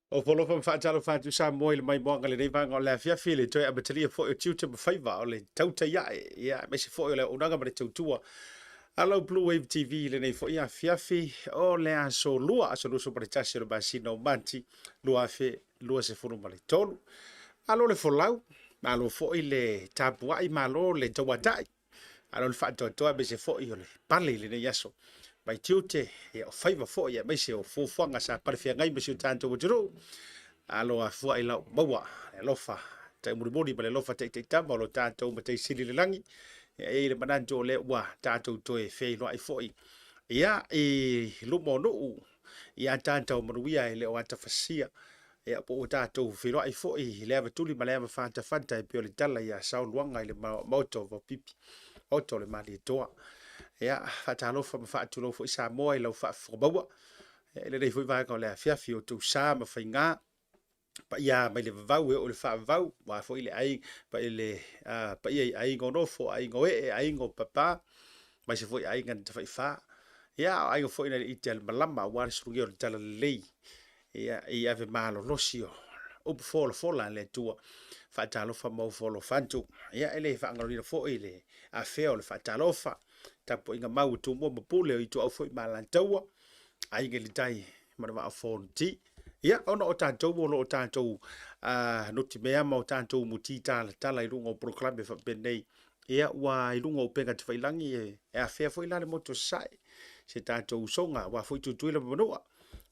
Ofo alofa ma faatalofa atu Samoa i le maimoaga i lenei vaega o le afiafi i le toe amatalia foi o tiute ma faiva o le tautai ae, ia, aemaise foi o le auaunaga ma le tautua a lau Blue Wave TV i lenei foi afiafi o le aso Lua, aso 21 o le masina o Mati 2023. Malo le folau, malo foi le tapuai, malo le tauatai. Malo le faatoatoa aemaise foi o le pale i lenei aso mai tiute, ia, o faiva foi aemaise o fuafuaga sa palefeagai ma si o tatou atunuu. Alo afua i lau maua le alofa taimulimuli ma le alofa taitaitama o lo tatou Matai Sili i le lagi. Ia, e i ai le manatu o lea ua tatou toe feiloai foi, ia, i luma o nuu i ataata o manuia e le o atafasia. Ia, po ua tatou feiloai foi i le avatuli ma le avafatafata e pei o le tala ia Saoluaga i le Maota o Vaopipi, Maota o le Malietoa. Ia, faatalofa ma faatulou foi Samoa i lau faafofoga maua i lenei foi vaega o le afiafi, o outou sa ma faiga, paia mai le vavau e oo i le faavavau, aua foi le paia i aiga o nofo, aiga o ee, aiga o papa, aemaise foi aiga na tafaifa. Ia, o aiga foi na iite a le malama aua le sulugia o le talalelei, ia, i ave malolosi o upu folafola a le Atua. Faatalofa ma ofo alofa atu. Ia, e le faagaloina foi le afea o le faatalofa, tapuaiga mau a Tumua ma Pule, o Ituau foi ma Alataua, Aiga i le Tai ma le Vaa o Fonoti. Ia, ona o tatou o lo o tatou nutimea ma o tatou muti talatala i luga o polokalame faapenei, ia, ua i luga o upega tafailagi e afea foi la le motu o Sasae, se tatou usoga aua foi Tutuila ma Manua.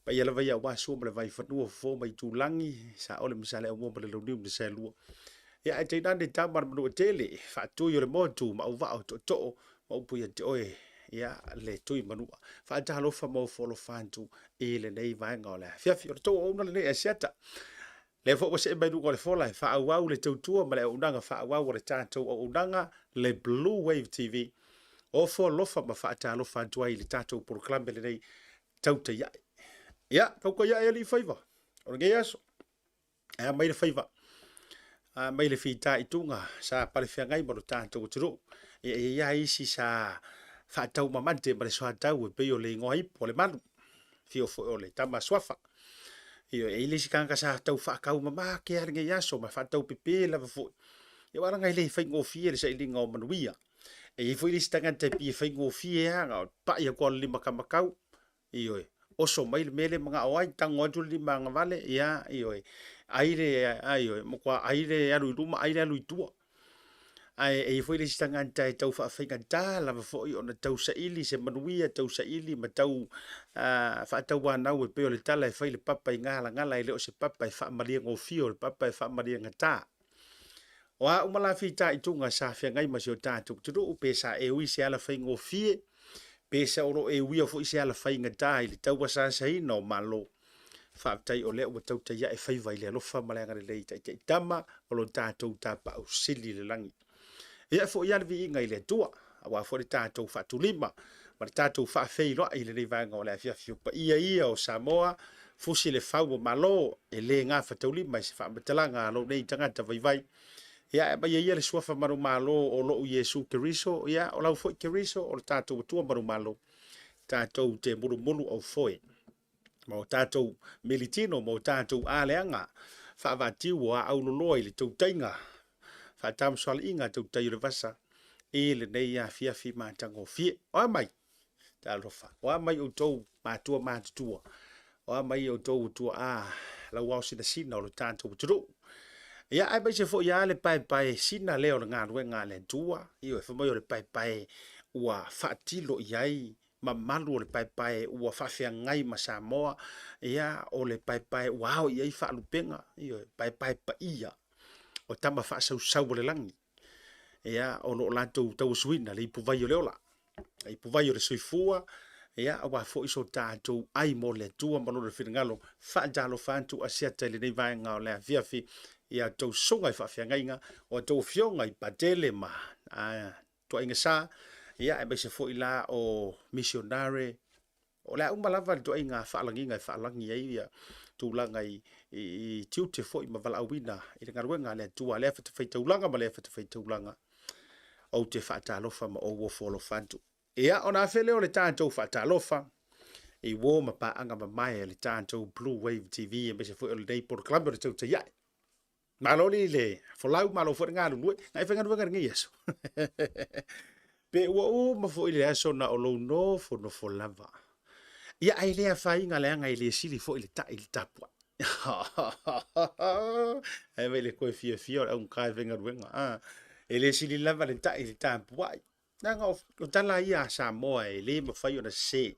Paia lava ia aua Sua ma le Vaifanua, Fofo ma Aitulagi, Saole ma Saleaaumua ma le Launiu na Saelua. Ia, ae tainane Tama a le Manuatele, Faatui o le Motu ma Auvaa o Tootoo ma upu ia te oe, ia, le Tui Manua. Faatalofa ma ofo alofa atu i lenei vaega o le afiafi. O le tou auauna lenei Asiata. Lea foi ua see mai luga o le fola e faaauau le tautua ma le auaunaga faaauau a le tatou auaunaga, le Blue Wave TV. Ofo alofa ma faatalofa atu ai i le tatou polokalame lenei tautai ae. Ia, tautai ae alii faiva o lenei aso. E a mai le faiva, a mai le fitaituga sa palefeagai ma lo tatou atunuu. Ia, e i ai isi sa faataumamate ma le soatau e pei o le igoa ipu o le malu, fio foi o le tama suafa. Ia, e i ai le isi tagata sa tau faataumamate lava lenei aso ma faataupepe lava foi. Ia, aua leaga e le faigofie le sailiga o manuia. E i ai foi le isi tagata e pei e faigofie lava na o le pai atu lava o le lima kamakau, ioe, oso mai le mea lea e manao ai, tago atu le lima agavale, ia, ioe, ai le, ioe, matua ai le alu i luma ai le alu i tua. Ae e i ai foi le isi tagata e tau faafaigata lava foi ona tau saili se manuia, tau saili ma tau faatauanau e pei o le tala e fai le papa i galagala, e le o se papa e faamaliegofie, o le papa e faamaliegata. O a uma la fitaituga sa feagai ma si o tatou atunuu, pe sa e ui se ala faigofie, pe sa o lo o e uia foi se ala faigata i le tauasaasaina o Malo, faafetai o lea ua tautai ae faiva i le alofa ma le agalelei taitaitama o lo tatou Tapaau Sili i le lagi. Ia e foi lava le viiga i le Atua, aua foi le tatou faatulima ma le tatou faafeiloai i lenei vaega o le afiafi. O paia ia o Samoa, fusi le fau o Malo, e le gafataulima i se faamatalaga a lou nei tagata vaivai. Ia e aumaia ia le suafa manumalo o lou Iesu Keriso, ia o lau foi Keriso, o le tatou Atua manumalo, tatou te mulumulu aufoe ma o tatou militino ma o tatou aleaga faavatiu o aau loloa i le tautaiga faatamasoaliiga a tautai o le vasa i lenei afiafi matagofie. O a mai? Talofa. O a mai outou matua matutua? O a mai outou tuaa lauao sinasina o le tatou atunuu? Ia, aemaise foi lava le paepae sina lea o le galuega a le Atua. Ioe, fai mai o le paepae ua faatilo i ai mamalu o le paepae ua faafeagai ma Samoa, ia, o le paepae ua ao i ai faalupega, ioe, paepae paia o tama faasausau o le lagi, ia, o lo o latou tauasuina le ipuvai o le ola, le ipuvai o le soifua, ia, aua foi so tatou ai mo le Atua ma lona finagalo. Faatalofa atu Asiata i lenei vaega o le afiafi i a outou susuga i faafeagaiga, o a outou afioga i Patele ma Tuaiga Sa, ia, aemaise foi la o misionare, o le a uma lava le tuaiga faalagiga e faalagi ai ia tulaga i tiute foi ma valaauina i le galuega a le Atua, lea fatafaitaulaga ma lea fatafaitaulaga. Ou te faatalofa ma ou ofo alofa atu. Ia, ona afe lea o le tatou faatalofa. i uō ma paaga mamae a le tatou Blue Wave TV aemaise foi o lenei polokalame o le Tautai Ae. Malo alii le folau, malo foi le galulue. Na e faigaluega i lenei aso. Pe ua uma foi le aso na o lou nofonofo lava. Ia ae le afaina leaga e le sili foi le tai i le tapuai. Ae vai le koe fiafia o le augata e faigaluega. Ah, e le sili lava le tai i le tapuai. Leaga o tala ia a Samoa e le mafai ona sese.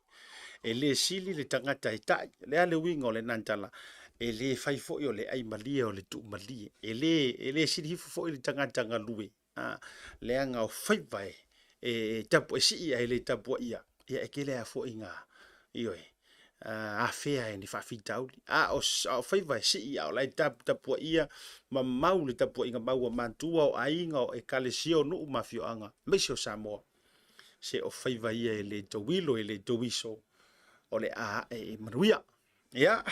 E le sili le tagata e tai. O le a le uiga o lena tala? E le fai foi o le ai malie o le tuu malie. E le, e le sili ifo foi le tagata galue. A, leaga o faiva e, e, tapu, e sii ae le tapuaia. Ia e tele lava foi ina, ioe, afea e ni faafitauli. A o, a o faiva e sii a o la e taputapuaia ma mau le tapuaiga mau a matua, o aiga, o ekalesia, o nuu ma afioaga, aemaise o Samoa. Se o faiva ia e le tauilo, e le tauiso, o le a ae e manuia. Ia,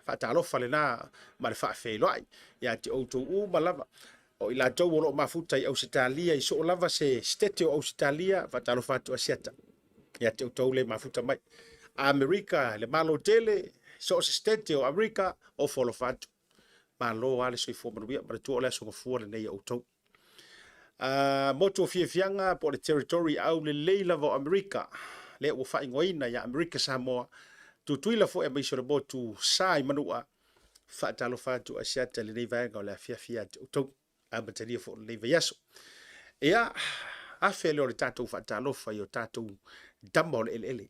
faatalofa lena ma le faafeiloai ia te outou uma lava. O i latou o lo o mafuta i Ausetalia, i soo lava se setete o Ausetalia, faatalofa atu Asiata ia te outou le mafuta mai. Amerika, le Malo tele, so o se setete o Amerika, ofo alofa atu. Malo lava le soifua manuia, manatua o le aso gafua lenei a outou. Motu o fiafiaga po o le territory aulelei lava o Amerika, lea ua faaigoaina ia Amerika Samoa, Tutuila foi aemaise o le motu sa i Manua, faatalofa atu Asiata i lenei vaega o le afiafi ia te outou, amatalia foi o lenei vaiaso. Ia, afe lea o le tatou faatalofa i o tatou tama o le eleele.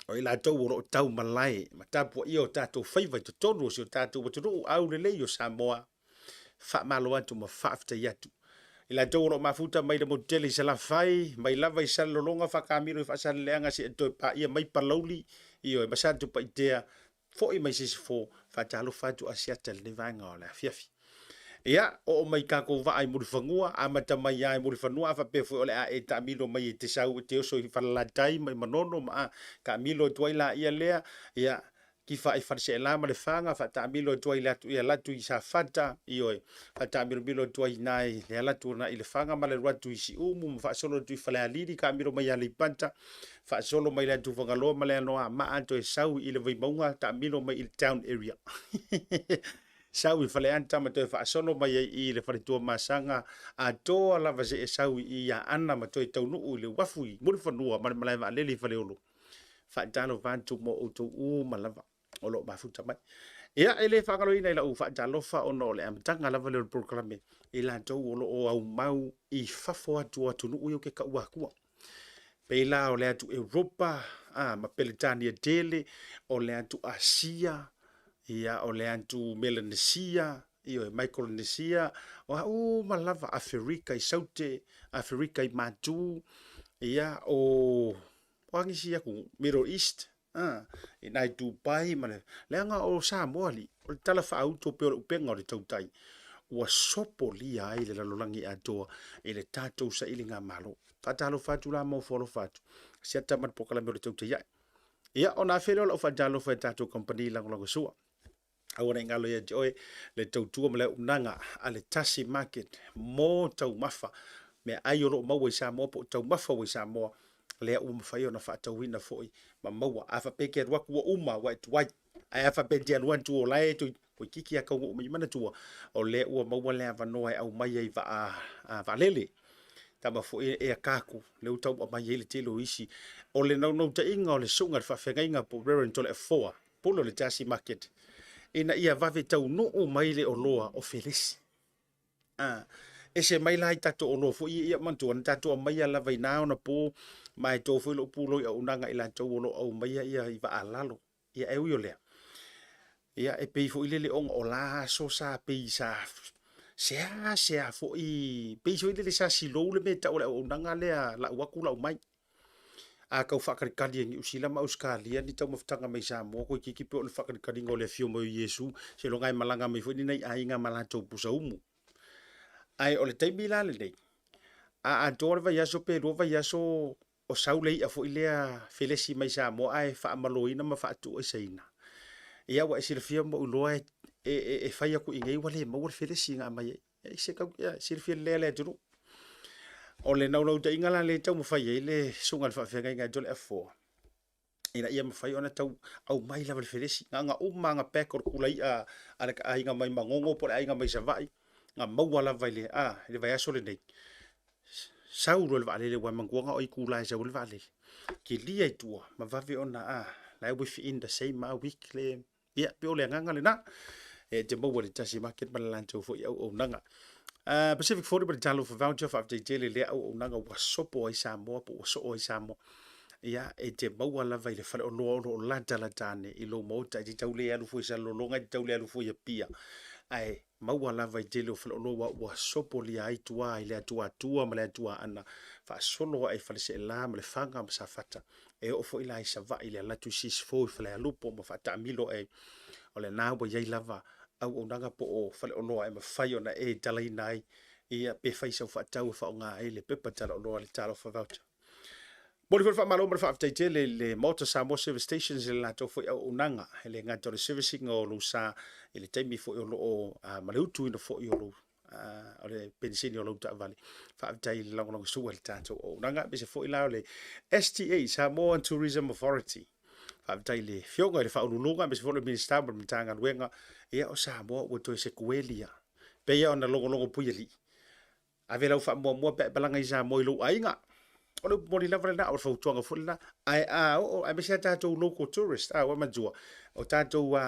O i latou o lo o tau malae ma tapuaia o tatou faiva i totonu o si o tatou atunuu aulelei o Samoa, faamalo atu ma faafetai atu. I latou o lo o mafuta mai le motu tele i Salafai, mai lava i Salelologa, Faakamilo i Faasaleleaga seia toe paia mai Palauli, ioe, ma Satupaitea, foi mai Sisifo, faatalofa atu Asiata i lenei vaega o le afiafi. Ia, oo mai tatou vaa i Mulifanua, amata mai lava i Mulifanua, a faapea foi o le a e taamilo mai e te sau e te oso i Falelatai ma i Manono ma a, taamilo atu ai laia lea, ia, tifa i Faleseela ma Lefaga, faataamilo atu ai i le atu i Safata, ioe, faataamilomilo atu ai i ina i le ala atu i Lefaga ma le alu atu i Siumu ma faasolo atu i Falealili, taamilo mai Aleipata, faasolo mai le atu Fagaloa ma le Anoamaa, toe sau i le Vaimauga, taamilo mai i le town area. Sau i Faleata ma toe faasolo mai ai i le fale Tuamasaga, atoa lava seia sau i Aana ma toe taunuu i le uafu i Mulifanua ma le malae vaalele i Faleolo. Faatalofa atu mo outou uma lava o lo o mafuta mai. Ia, e le faagaloina i lau faatalofa ona o le amataga lava lea o le polokalame i latou o lo o aumau i fafo atu o atunuu ia ou te taua atua. Pei la o le atu Europa a, ma Peretania tele, o le atu Asia, ia, o le atu Melanesia, ioe, Micronesia, o a uma lava, Aferika i Saute, Aferika i Matu, ia, o, o a nisi atu, Middle East, a, i nai Dubai ma le, leaga o Samoa alii, o le tala faauto pei o le upega o le tautai, ua sopolia ai le lalolagi atoa i le tatou sailigamalo. Faatalofa atu la ma ofo alofa atu, siata ma le polokalame o le tautai ae. Ia, ona afe lea o lau faatalofa i tatou kamupani lagolagosua. Aua ne i galo ia te oe le tautua ma le auaunaga a le Tasi Market mo taumafa, meaai o lo o maua i Samoa po o taumafa ua i Samoa, lea ua mafai ona faatauina foi ma maua. A faapea e te alu atu ua uma ua e tuai, ae a faapea e te alu atu o la e toeitiiti lava taunuu mai, manatua o lea ua maua le avanoa e aumai ai vaa vaalele. Tama foi e cargo, lea ua tau aumai ai le tele o isi. O le naunautaiga o le susuga i le faafeagaiga po o Reverend Toleafoa, pule o le Tasi Market, ina ia vave taunuu mai le oloa o felesi. A, ese mai la i tatou oloa foi ia, ia manatua, na tatou aumaia lava i na ona po, ma e to foi lou pulou i auaunaga i latou o lo o aumaia ia i vaa lalo. Ia e ui o lea, ia e pei foi lele ona o la aso sa pei sa seasea foi, pei foi lele sa silou le mea e tau o le auaunaga lea lau atu lau mai. A tau faatalitali e Niu Sila ma Ausetalia ni taumafataga mai Samoa toeitiiti pei o le faatalitaliga o le afio mai o Iesu, seiloga e malaga mai foi ni nai aiga ma latou pusa umu. Ae o le taimi la lenei, a atoa le vaiaso pe lua vaiaso o sau le i'a foi lea felesi mai Samoa ae faamaloina ma faatuuaisaina, ia ua e silafia ma ou iloa e fai atu i inei ua le maua le felesi na aumai ai. E se tau, ia, silafia lelei e le atunuu. O le naunautaiga la lea e taumafai ai le susuga i le faafeagaiga ia Toleafoa, Ina ia mafai ona tau aumai lava le felesi. Na ona uma lava ona pack o le kula i'a a le aiga mai Manono po o le aiga mai Savaii, na maua lava i le, a, i le vaiaso lenei, sau loa i le vaalele aua e manatua na o itula e sau ai le vaalele, kilia i tua ma vave ona, a, la e within the same lava week le, ia, pei o le agaga lena. E te maua i le Tasi Market ma le latou foi auaunaga. Pacific 40 ma le Talofa Voucher, faafetai tele i lea auaunaga ua sopo ai Samoa po ua soo ai Samoa. Ia, e te maua lava i le faleoloa o lo o latalata ane i lou maota. E te tau le alu fua i Salelologa, e te tau le alu fua i Apia, ae maua lava i tele o faleoloa ua sopolia ai tua i le atu Atua ma le atu Aana, faasolo ae i Faleseela ma Lefaga ma Safata, e oo foi la i Savaii i le alu atu i Sisifo i Falealupo ma faataamilo ae ai. O lena ua i ai lava auaunaga po o faleoloa e mafai ona e talaina ai, ia, pe fai sau faatau e faaaoga ai le pepa talaoloa le Talofa Voucher. Momoli foi le faamalo ma le faafetai tele i le Maota Samoa Service Stations i le latou foi auaunaga, e le gata o le service ina o lou sa i le taimi foi o lo o ma le utuina foi o lou o le penisini o lau taavale. Faafetai i le lagolagosua i le tatou auaunaga, aemaise foi la o le STA, Samoa Tourism Authority. Faafetai i le Afioga i le Faauluuluga, aemaise foi o le Minisita ma le Matagaluega. Ia, o Samoa ua toe sekueli lava. Pei lava ona logologo puialii, Ave lau faamuamua pe a e malaga i Samoa i lou aiga. O le upu moni lava lena, o le fautuaga foi lena. Ae a oo, aemaise a tatou local tourist, a ua manatua, o tatou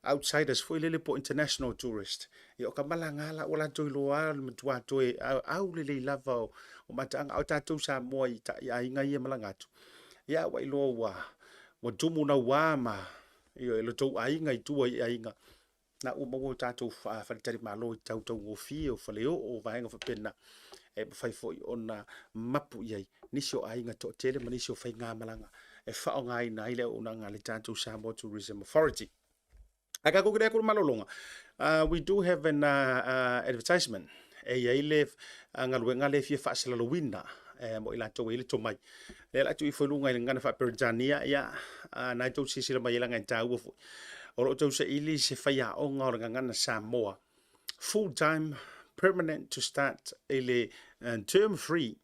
outsiders foi lele po o international tourist, ia o ka malaga lava la ua latou iloa lava le matua toe aulelei lava o mataaga. A o tatou Samoa i aiga ia e malaga atu, ia ua iloa ua tumu naua ma ioe, lo outou aiga i tua i aiga, na ua maua o tatou faletalimalo i tau taugofie o faleoo o vaega faapena e mafai foi ona mapu i ai nisi o aiga toatele ma nisi o faigamalaga e faaaogaina ai le auaunaga a le tatou Samoa Tourism Authority. Ae tatou te le atu le malologa, we do have an advertisement e i ai le galuega lea e fia faasalalauina mo i latou e i ai le tomai. Lea o le a tuu ifo i luga i le gagana faa-Peretania, ia, na e tou silasila mai ai leaga e taua foi. O lo o tausaili se faiaoga o le gagana Samoa, full time, permanent to start i le term 3.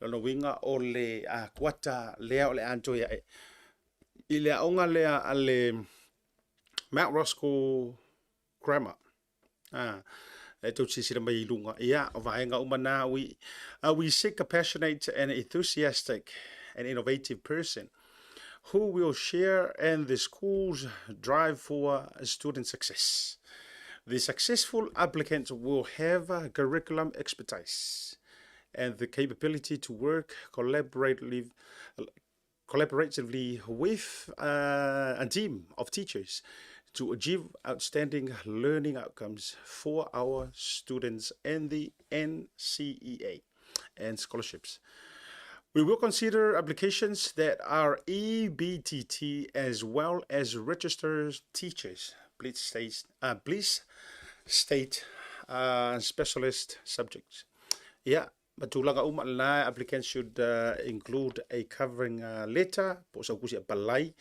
Lona uiga o le kuata lea o le a toe ae i le aoga lea a le Mount Roskill Grammar. E tou silasila mai i luga, ia, o vaega uma na, we seek a passionate and enthusiastic and innovative person who will share in the school's drive for student success. The successful applicant will have curriculum expertise and the capability to work collaboratively collaboratively with a team of teachers to achieve outstanding learning outcomes for our students in the NCEA and scholarships. We will consider applications that are EBTT as well as registered teachers. Please state, please state specialist subjects. Yeah, ma tulaga uma lena, applicants should include a covering letter po o sau tusi apalai,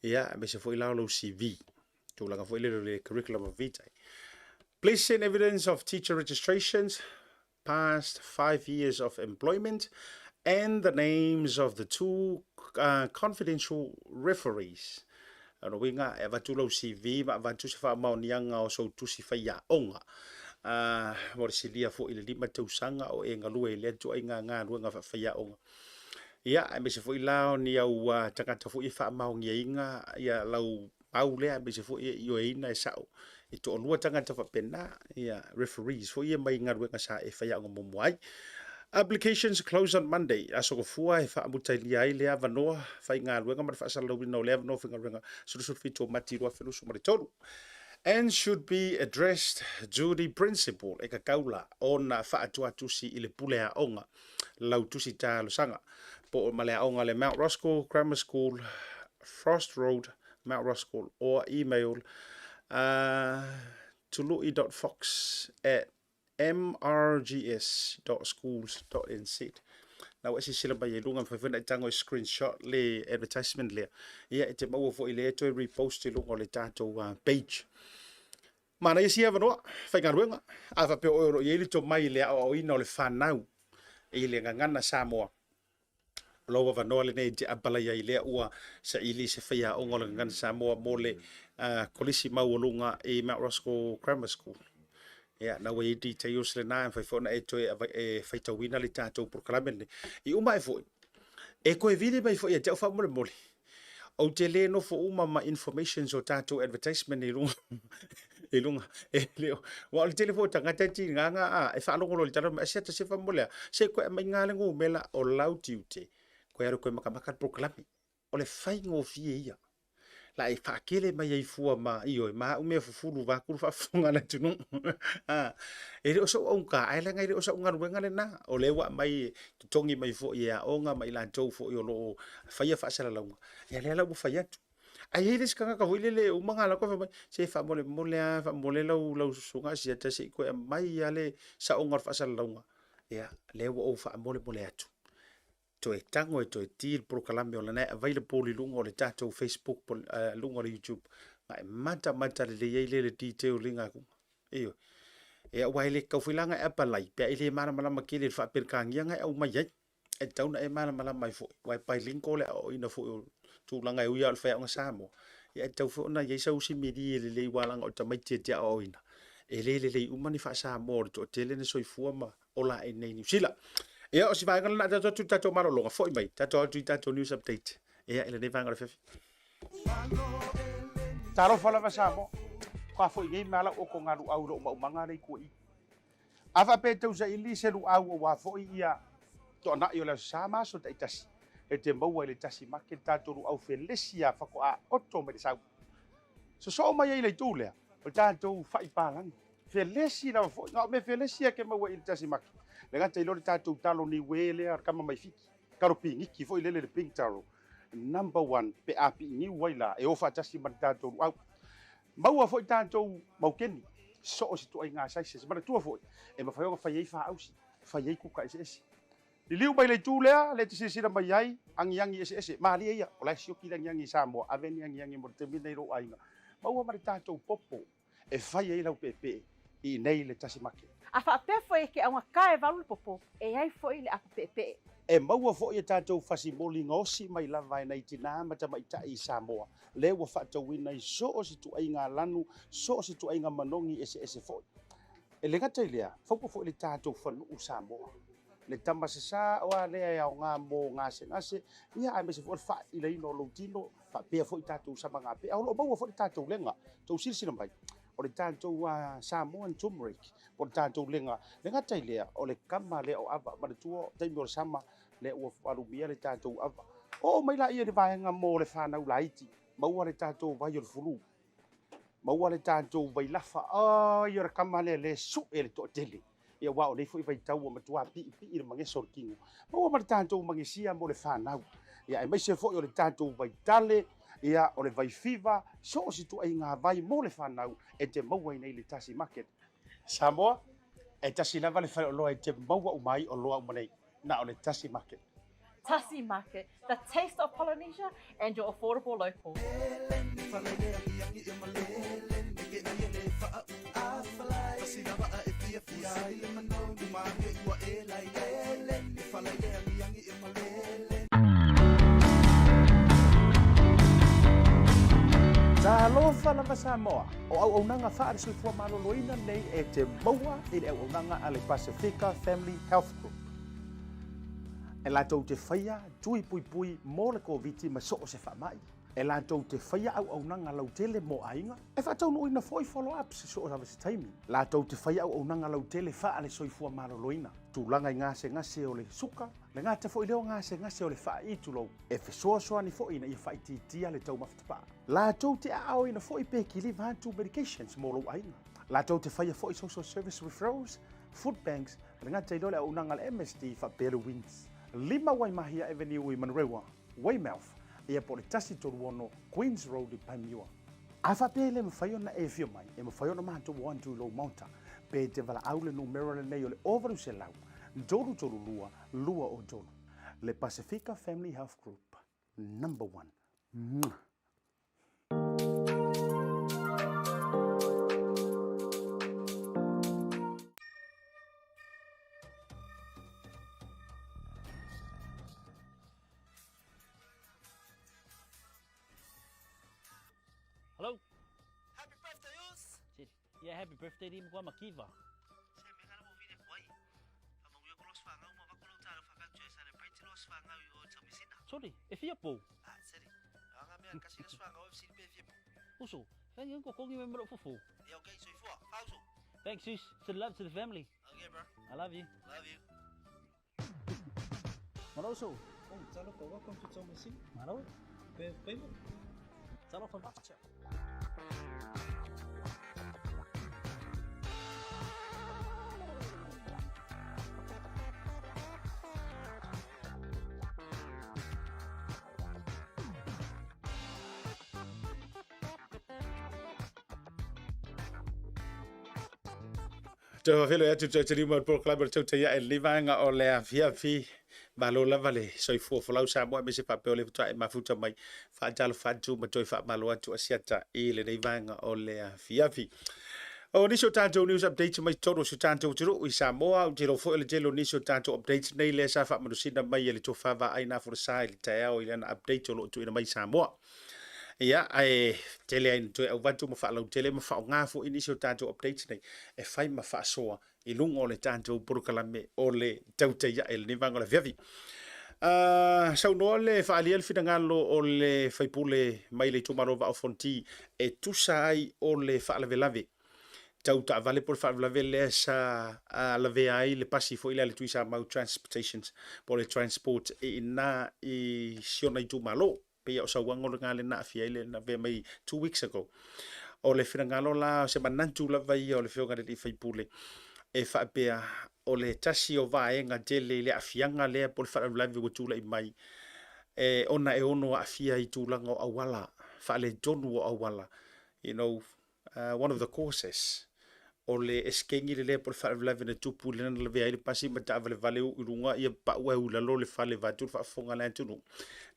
ia, aemaise foi la o lou CV. Tulaga foi lele o le curriculum vitae. Please send evidence of teacher registrations, past 5 years of employment, and the names of the two confidential referees. Lona uiga, e avatu lou CV ma avatu se faamaoniaga o sou tusi faiaoga. Mo le silia foi i le 5 tausaga o e galue i lea ituaiga galuega faafaiaoga. Ia, aemaise foi la o ni au tagata foi e faamaoniaina ia lau mau lea, aemaise foi e ioeina e sao e toalua tagata faapena, ia referees foi ia mai galuega sa e faiaoga muamua ai. Applications close on Monday, aso Gafua e faamutailia ai le avanoa faigaluega ma le faasalalauina o le avanoa faigaluega 17 o Mati 2023 and should be addressed to the principal, e tatau la ona faatuatusi i le pule aoga lau tusi talosaga po o ma le aoga le Mount Roskill Grammar School, Frost Road, Mount Roskill, or email tului.fox at mrgs.schools.nz. Na ua e silasila mai ai i luga, mafai foi ona e tago e screenshot le advertisement lea. Ia, e te maua foi lea toe repost i luga o le tatou page. Manaia sia avanoa, faigaluega, a faapea o oe o lo o i ai le tomai i le aoaoina o le fanau i le gagana Samoa. O lou avanoa lenei e te apalai ai lea ua saili se faiaoga o le Gagana Samoa mo le Kolisi Maualuga i Mount Roskill Grammar School. Ia, na ua i ai details lena, e mafai foi ona e toe e faitauina le tatou polokalame lenei. I uma ae foi, e toe vili mai foi ia te au faamolemole. Ou te le nofo uma ma informations o tatou advertisement i luga i luga e le o aua o le tele foi o tagata e tiga na a e faalogo loa i le tala mai asiata se faamolemole a se koe aumai nga le numera o lau tiute koe alu koe makamaka le polokalame o le faigofie ia la e faakele mai ai fua ma ioe ma au mea fufulu vaku le faafofoga a le atunuu a e le o sou augata ae leaga e le o sau galuega lena o lea ua aumai totogi mai foi e aoga ma i latou foi o lo o faia faasalalauga ia lea la ua fai atu ae i ai le isi tagata foi lele e uma gala fai mai se faamolemole lava faamolemole lau lau susuga Asiata se i toe aumai lava le saoga o le faasalalauga ia lea ua ou faamolemole atu toe tago e toe ti le polokalame o lena e available i luga o le tatou Facebook po luga o le YouTube na e matamata lelei ai lea le detail i ngā kuga. Ioe. Ia aua e le tatau foi la ona e apalai pe a e le malamalama tele i le faa-Peretania na e aumai ai. E tatau ona e malamalama ai foi, aua e bilingual le aoaoina foi o tulaga e ui lava o le faiaoga Samoa, ia e tatau foi ona i ai sau similie lelei aua leaga o tamaiti e te aoaoina, e le lelei uma ni faa-Samoa o le toatele na soifua ma ola i inei i Niu Sila. Ia, o si vaega lena, tatou atu i le tatou malologa, foi mai, tatou atu i tatou news update, ia, i lenei vaega o le afiafi. Talofa lava Samoa, faatoa foi nei ma lau okoga luau i lou maumaga lea i tua i. A faapea e tau saili se luau aua foi ia toanai o le Aso Sa ma aso taitasi, e te maua i le tasi make le tatou luau felesi a faatoa oto mai le sau. Sosoo mai ai i le itu lea, o le tatou fai palagi. Felesi lava foi, na o mea felesi lava e te maua i le tasi make. Le gata i lea o le tatou talo niue lea, le tama mai Fiti, talo piniki foi lele le pink taro, number one pe a piiniu ai la, e o faatasi ma le tatou luau. Maua foi tatou maukeni, so o se ituaiga sizes. Manatua foi, e mafai ona fai ai faausi, fai ai kuka eseese. Liliu mai le itu lea, lea e te silasila mai ai, agiagi eseese, malie ia, o la e sioki le agiagi i Samoa, ave ni agiagi mo le taimi lenei i lou aiga. Maua ma le tatou popo e fai ai lau peepee i inei le tasi make. A faapea foi e ke augata e valu le popo, e i ai foi le apo peepee. E maua foi e tatou fasimoli gaosi mai lava e nai tinā ma tamaitai i Samoa, lea ua faatauina i so o se ituaiga lanu, so o se ituaiga manogi eseese foi. E le gata i lea, faupa foi le tatou fanuu Samoa, le tama sasā oa lea e aoga mo gasegase, ia aemaise foi o le faailaina o lou tino, faapea foi tatou samagape, a o lo o maua foi le tatou lega. Tou silasila mai, o le tatou Samoan turmeric, po o le tatou lega. Le gata i lea, o le kama lea o ava, manatua taimi o le sama, lea ua alumia le tatou ava. Oo mai laia i le vaega mo le fanau laiti, maua le tatou vai o le fulu, maua le tatou vailafa, ai o le kama lea le sue le toatele. Ia aua o nei foi vaitau ua matua piipii le mageso o le tino. Maua ma le tatou magesia mo le fanau. Ia aemaise foi o le tatou vaitale, ia o le vaifiva, so o se ituaiga vai mo le fanau e te maua i nei le Tasi Market. Samoa, e tasi lava le faleoloa e te maua uma ai oloa uma nei, na o le Tasi Market. Tasi Market, the taste of Polynesia and your affordable local. Talofa lava Samoa, o auaunaga faale-soifua maloloina nei e te maua i le auaunaga a le Pasifika Family Health Group. E latou te faia tui puipui mo le Koviti ma so o se faamai. E latou te faia auaunaga lautele mo aiga. E faataunuuina foi follow-ups i so o lava se taimi. Latou te faia auaunaga lautele faale-soifua maloloina, tulaga i gasegase o le suka, le gata foi lea o gasegase o le faai'i tulou, e fesoasoani foi ina ia faaitiitia le taumafa tapaa. Latou te aaoina foi pe kiliva atu medications mo lou aiga. Latou te faia foi social service referrals, food banks, le gata i lea o le auaunaga a le MSD faapea le WINZ. 5 Waimahia Avenue i Manurewa, Weymouth, ia po o le 136 Queens Road i Panmure. A faapea e le mafai ona e afio mai, e mafai ona matou o atu i lou maota, pe te valaau le numera lenei o le 0800 332 203. Le Pasifika Family Health Group, number one. Mwah! Yeah, happy birthday to Matua Makiva. Se mea kana mo vile kuai. Whamanuia ko los whangau ma wako lau tāro whawhau e celebrate los whangau i o taumisina. Sorry, e fia pou. Ah, seri. Anga mea kasi los whangau e sili pe fia pou. Uso, thank you ko kongi me mero fufu. Yeah, okay, soifua. Fauso. Thanks, sis. Send love to the family. Okay, bro. I love you. Love you. Malo uso. Oh, talofa, welcome to Taumeasina. Malo. Pe payment. Talofa. Toe faafeiloai atu toe taliu mai o le polokalame o le Tautai Ae i lenei vaega o le afiafi. Malo lava le soifua folau Samoa aemaise faapea o lea faatoa e mafuta mai. Faatalofa atu ma toe faamalo atu Asiata i lenei vaega o le afiafi. O nisi o tatou news updates mai totonu o si o tatou atunuu i Samoa, ou te iloa foi o le tele o nisi o tatou updates nei lea sa faamanusina mai e le Tofa Vaai na Folasa i le taeao i lana update o lo o tuuina mai i Samoa. Ia, ae tele ai na toe auvatu ma faalautele ma faaaoga foi nisi o tatou updates nei e fai ma faasoa i luga o le tatou polokalame o le tautai ae i lenei vaega o le afiafi. Saunoa le faaalia le finagalo o le faipule mai le itumalo Vaa o Fonoti e tusa ai o le faalavelave tau taavale po o le faalavelave lea sa lavea ai le pasi foi lea a le Tuisamau Transportations po o le Transport i ina i si ona itumalo. Pei o sauaga o lena lea na aafia ai le na avea mai 2 weeks ago. O le finagalo la, o se manatu lava ia o le Afioga i le sui usufono e faapea o le tasi o vaega tele i le aafiaga lea po o le faalavelave ua tulai mai e ona e ono aafia i tulaga o auala, faaletonu o auala. One of the causes o le esekegi le lea po o le faalavelave na tupu i lena na lavea ai le pasi ma taavalevale uu i luga ia pau ai i lalo le fale vaeatu le faafofoga a le atunuu.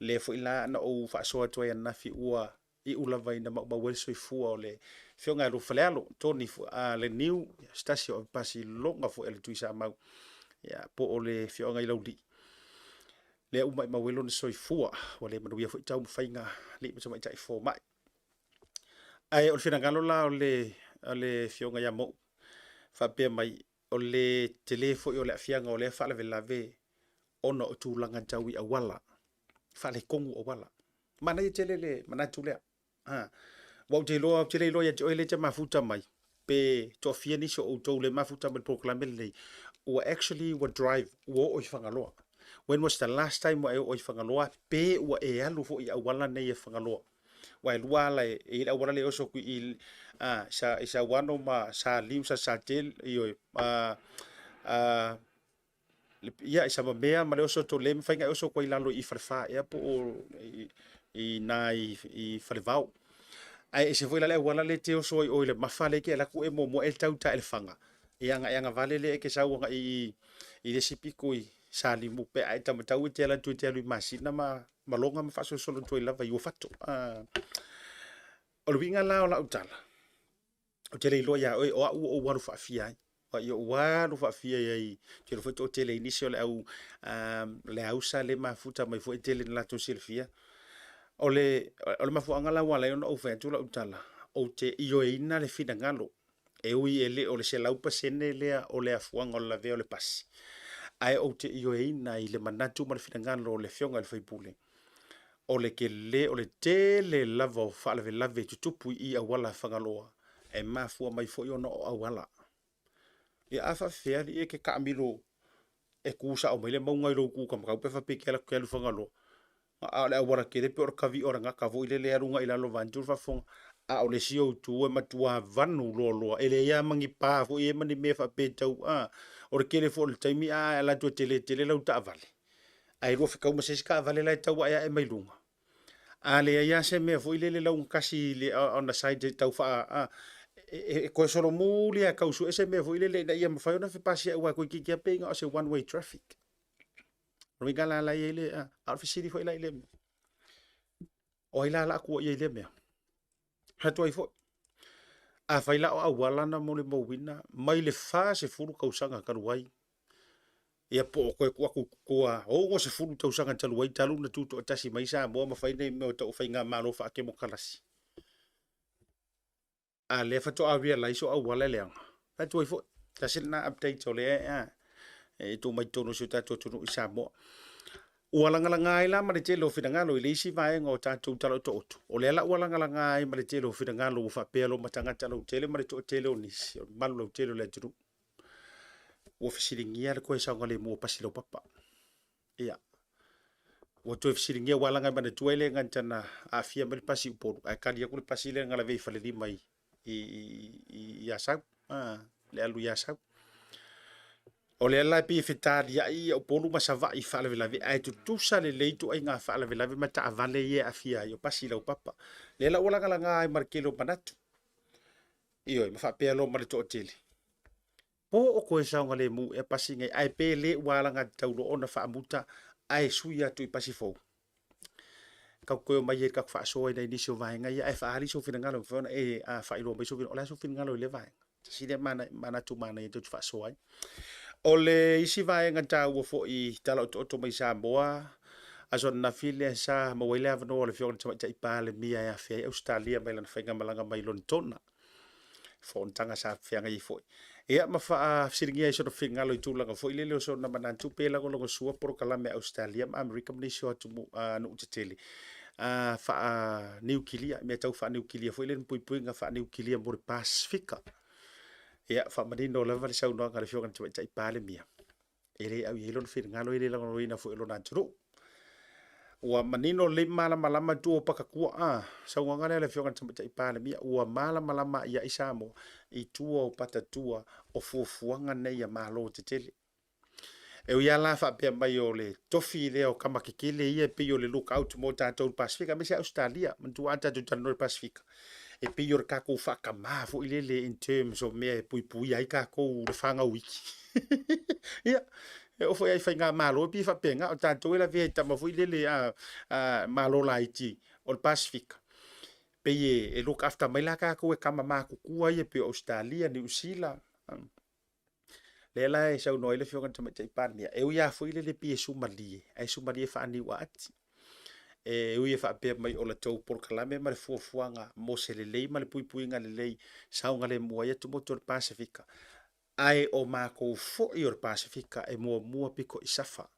Lea foi la na ou faasoa atu ai ananafi ua iu lava ina maumau ai le soifua o le Afioga ia Luafalealo Tony Leniu, se tasi o avepasi loga foi a le Tuisamau, ia, po o le afioaga i Laulii lea ua maumau ai lona soifua. Ua le manuia foi taumafaiga a alii ma tamaitai fomai. Ae o le finagalo la o le Afioga ia Mou faapea mai o le tele foi o le aafiaga o lea faalavelave ona o tulaga tau i auala, faaletonu auala. Manaia tele le manatu lea. Ha. Ua ou te iloa, ou te le iloa ia te oe lea e te mafuta mai, pe toafia nisi o outou le mafuta mai le polokalame lenei, ua actually ua drive, ua oo i Fagaloa. When was the last time ua e oo i Fagaloa, pe ua e alu foi i auala nei e Fagaloa? Ua e lua ala e i ai le auala lea e oso atu i i Sauano ma Saliu, Salesatele, ioe, ia, i Samamea ma le oso atu le mafai ona e oso atu ai i lalo i Falefa ea po o i na i Falevao. Ae ese foi la le auala lea e te oso ai oe i le mafa lea e te alu atu e muamua e tau i Taelefaga. Ia agai agavale lea e te sau agai i le isi pito i Salimu pe a e taumatau e te alu atu e te alu i Masina ma Maloga ma faasolosolo atu ai lava i Uafato. O le uiga la o lau tala, ou te le iloa ia oe, o au ua ou alu faafia ai. Ua ia ou alu faafia ai, ou te iloa foi toatele i nisi o le au le ausa le mafuta mai foi e tele na latou silafia. O le mafuaaga la ua ala ai ona ou fai atu lau tala, ou te ioeina le finagalo e ui e le o le 100% lea o le afuaga o le lavea o le pasi, ae ou te ioeina i le manatu ma le finagalo o le Afioga i le sui usufono, o le tele, o le tele lava o faalavelave e tutupu i auala Fagaloa e mafua mai foi ona o auala. Ia a faafefea alii e te taamilo e tu sao mai le mauga i lou kutamatau pe faapea e te alu atu e te alu i Fagaloa, a o le auala tele pei o le tavi o le gata foi lele e alu agai i lalo vaeatu le faafofoga. A o le isi ou itu e matua vanu loaloa, e leai lava ma ni pa foi ia ma ni mea faapea e tau a. O le tele foi o le taimi a e alu atu e tele tele lau taavale, ae lua fetau ma se isi taavale la e tau aeae mai luga. A leai lava se mea foi lele laugatasi on the side e tau faa a e toe solomuli lava e tau sue se mea foi lele ina ia mafai ona fepasiai aua toeitiiti lava pei na o se one way traffic. O le uiga la la e i ai le a o le fesili foi la i lea mea, o ai la o le a tuuaia i lea mea? Atu ai foi, afai la o auala na molimauina mai le 40 tausaga talu ai, ia po o toe tuu atu i tua 60 tausaga talu ai talu ona tutoatasi mai Samoa ma fai nei mea o tau faigamalo faatemokarasi. A lea faatoa realize o auala e leaga. Fai atu ai foi, tasi lena update o lea e tuu mai totonu o si o tatou atunuu i Samoa. Ua lagalaga ai la ma le tele o finagalo i le isi vaega o tatou Tala Otooto. O lea la ua lagalaga ai ma le tele o finagalo ua faapea loa ma tagata lautele ma le toatele o nisi o le mamalu lautele o le atunuu. Ua fesiligia le toe saogalemu o pasi laupapa. Ia, ua toe fesiligia aua leaga e manatua e le gata na aafia mai le pasi i Upolu, ae tali atu le pasi lea na lavea i Falelima i Asau, le alu i Asau. O lea la e pei e fetaliai ia Upolu ma Savaii i faalavelave, ae tutusa lelei ituaiga faalavelave ma taavale ia e aafia ai o pasi laupapa. Lea la ua lagalaga ai ma le tele o manatu, ioe, ma faapea loa ma le toatele. Po o toe saogalemu ea pasi nei, ae pe le ua alagatatau loa ona faamuta ae sui atu i pasi fou. Tatou toe omai ai i le tatou faasoa i nai nisi o vaega ia, ae faaali sou finagalo, e mafai ona e faailoa mai sou finagalo, o le a sou finagalo i lea vaega. Tasi lea manatu manaia tou te faasoa ai. O le isi vaega taua foi i tala otooto mai Samoa, aso ananafi lea sa maua ai le avanoa o le Afioga i le Tamaitai Palemia e afea ai Ausetalia mai lana faigamalaga mai Lonetona. Fonotaga sa feagai ai foi. Ia ma faafesiligia ai sona finagalo i tulaga foi lele o sona manatu pe lagolagosua polokalame a Ausetalia ma Amerika ma nisi o atunuu nuu tetele faa-niukilia, mea tau faa-niukilia foi lele ma puipuiga faa-niukilia mo le Pasefika. Ia, faamanino lava le saunoaga a le Afioga i le Tamaitai Palemia, e le au i ai lona finagalo, e le lagolagoina foi e lona atunuu. Ua manino lelei ma malamalama tua o patatua. A, saunoaga lea a le Afioga i le Tamaitai Palemia, ua malamalama i ai Samoa i tua o patatua o fuafuaga nei a Malo tetele. E ui lava la faapea mai o le tofi lea o tama tetele ia e pei o le lookout mo tatou i le Pasefika, aemaise Ausetalia. Manatua a tatou talanoa i le Pasefika, e pei o le tatou faatamā foi lele in terms o mea e puipuia ai tatou le fanau iki. Ia, e oo foi lava i faigamalo e pei e faapena, o tatou e lavea i tama foi lele a Malo laiti o le Pasefika, pei e look after mai la tatou e tama matutua ia pei o Ausetalia, Niu Sila. Lea la e saunoa ai le Afioga i le Tamaitai Palemia, e ui lava foi lele pei e sumalie, ae sumalie faaniuaati. E ui e faapea mai o latou polokalame ma le fuafuaga mo se lelei ma le puipuiga lelei saogalemu ai atumotu o le Pasefika, ae o matou foi o le Pasefika e muamua pito i safa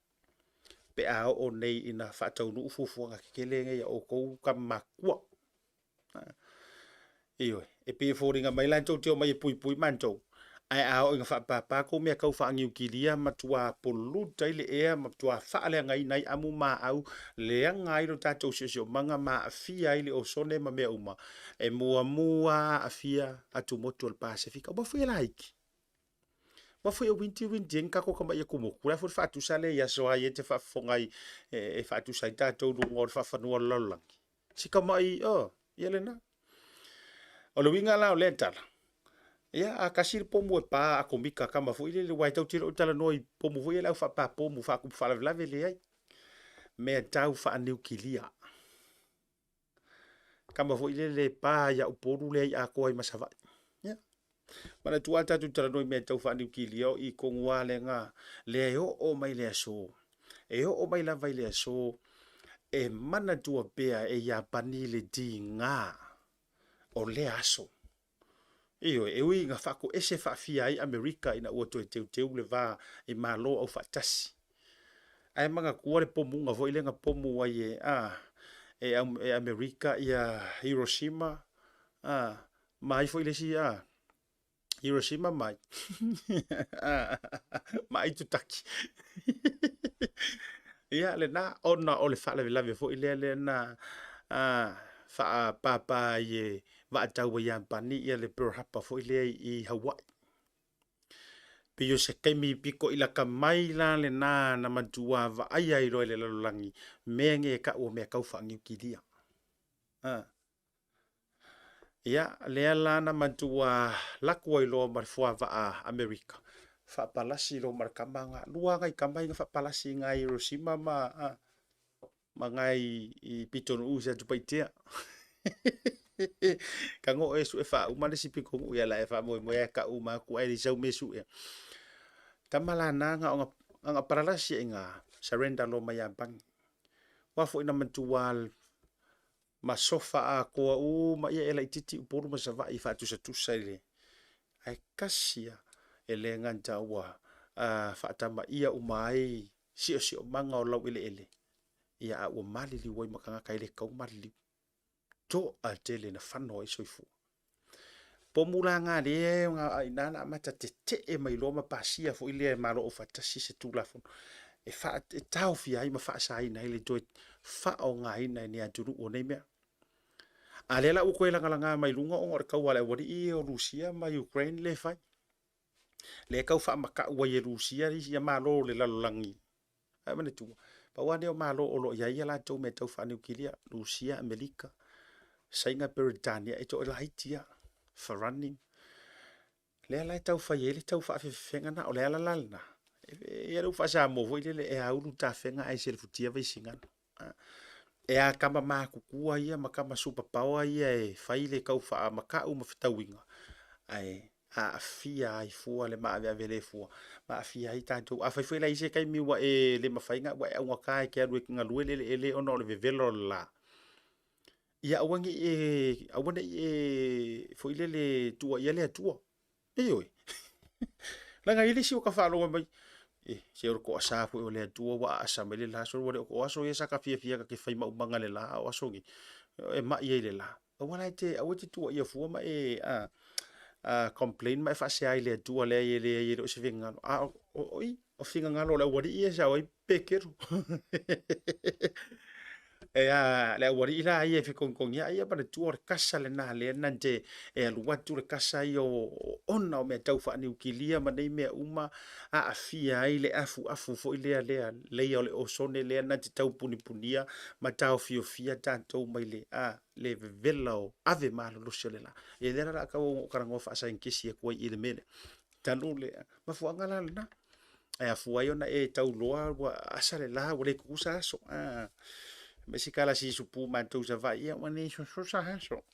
pe a oo nei ina faataunuu fuafuaga tetele nei a outou tama matutua. Ioe, e pei e foliga mai la tou te omai e puipui matou, ae a oo ina faapapa tou mea tau faaniukilia, matua pollute ai le ea, matua faaleagaina ai amu ma aau, leaga ai lo tatou siosiomaga ma aafia ai le osone ma mea uma, e muamua aafia atumotu o le Pasefika. Aua foi e laiti. Aua foi e windy windy ai ni tatou tamai atumotu. O le a foi le faatusa lea i aso lava ia e te faafofoga ai e faatusa ai tatou i luga o le faafanua o le lalolagi. Si tamai, oh, ia lena. O le uiga la o lea tala, ia a tasi le pomu e pa atomika tama foi lele, aua e tatou te le o talanoa i pomu foi ia le au faapapomu faatupu faalavelave, leai. Mea tau faaniukilia. Tama foi lele e pa ia Upolu lea i atoa ai ma Savaii. Ia. Manatua a tatou talanoa i mea tau faaniukilia o i tonu lava lena lea e oo mai le aso. E oo mai lava i le aso e manatua pea e Iapani le tiga o lea aso. Ioe, e ui ina faatoese faafia ai Amerika ina ua toe teuteu le va i Malo Aufaatasi. Ae manatua le pomuga foi lea na pomu ai e, a, e, e Amerika ia Hiroshima, a, ma ai foi le isi, a, Hiroshima mai. Ma Aitutaki. Ia, lena, ona o le faalavelave foi lea lea na faapapa ai e vaataua Iapani ia le Pearl Harbor foi lea i Hawaii. Pei o se taimi pito i lata mai la lena na matua vaaia ai loa e le lalolagi mea nei e tau o mea tau faaniukilia. Ia, lea la na matua lako ai loa ma le fuavaa Amerika, faapalasi loa ma le tama na, lua nai tama ia na faapalasi i nai Hiroshima ma, a, ma nai i pitonuu i Satupaitea. Tago e sue faauma le isi pitonuu, ia la e faamoemoe e tau uma atu ae le sau mea e suea. Tama la na na ona, na palalasi ai na surrender loa ma Iapani. Aua foi na matua ma sofa atoa uma, ia e laitiiti Upolu ma Savaii e faatusatusa i le ae tasi lava e le gata ua faatamaia uma ai siosiomaga o laueleele, ia a ua maliliu ai ma tagata e le tatau ona maliliu. Toatele na fano ai soifua. Pomu la na lea e i ina na amata tetee mai loa ma pasia foi lea e Malo Aufaatasi se Tulafono e, fa, e taofia ai ma faasaina ai le toe faaaogaina e ni atunuu o nei mea. A lea la ua toe lagalaga mai luga ona o le taua a le aualii ia o Rusia ma Ukraine lea e fai. Lea e tau faamatau ai e Rusia isi Malo o le lalolagi. Ae manatua, pau lava nei o Malo o lo o i ai a latou mea tau faaniukilia, Rusia, Amerika, Saina, Peretania, e toalaiti lava, Farani. Lea la e tau fai ai le tau faafefefega na, o le ala la lena, e i ai le upu faa-Samoa foi lele, e aulu tafega ae selefutia vaisigano. E a tama matutua ia ma tama super power ia e fai le tau faamatau ma fetauiga, ae aafia ai fua le maaveave le fua, ma aafia ai tatou. Afai foi la e i ai se taimi ua e le mafai ona, ua e augata e te alu e galue le eleele ona o le vevela o le la, ia aua ne i e, aua ne i e foi lele tuuaia le Atua. Ioe. Leaga e i ai le isi ua ta faalogo mai, e, se o le toasa foi o le Atua ua aasa mai le la, sole ua le o aso ia sa ta fiafia ta te fai maumaga i le la, a o aso nei, e mai ai i le la. Aua la e te, aua e te tuuaia fua ma e a, a, complain ma e faasea i le Atua, leai e leai e le o se finagalo. A o, o, o, i, o finagalo o le aualii ia e sao ai Pekeru. E a, le aualii la ia e fetogitogi ai, ia manatua o le kasa lena lea na te e alu atu le kasa ia o ona o mea tau faaniukilia ma nei mea uma aafia ai le afuafu foi lea lea leia o le osone lea na te tau punipunia ma taofiofia tatou mai le a le vevela o ave malolosi o le la. Ia lea la o le a tau ona ou talanoa faasaienitisi atu ai i le mea lea. Talu le mafuaaga la lena. E afua ai ona e tau loa ua asa le la ua le tutusa aso. Ah, ma isi kala si supu matou Savaii, ia ua le sososa aso.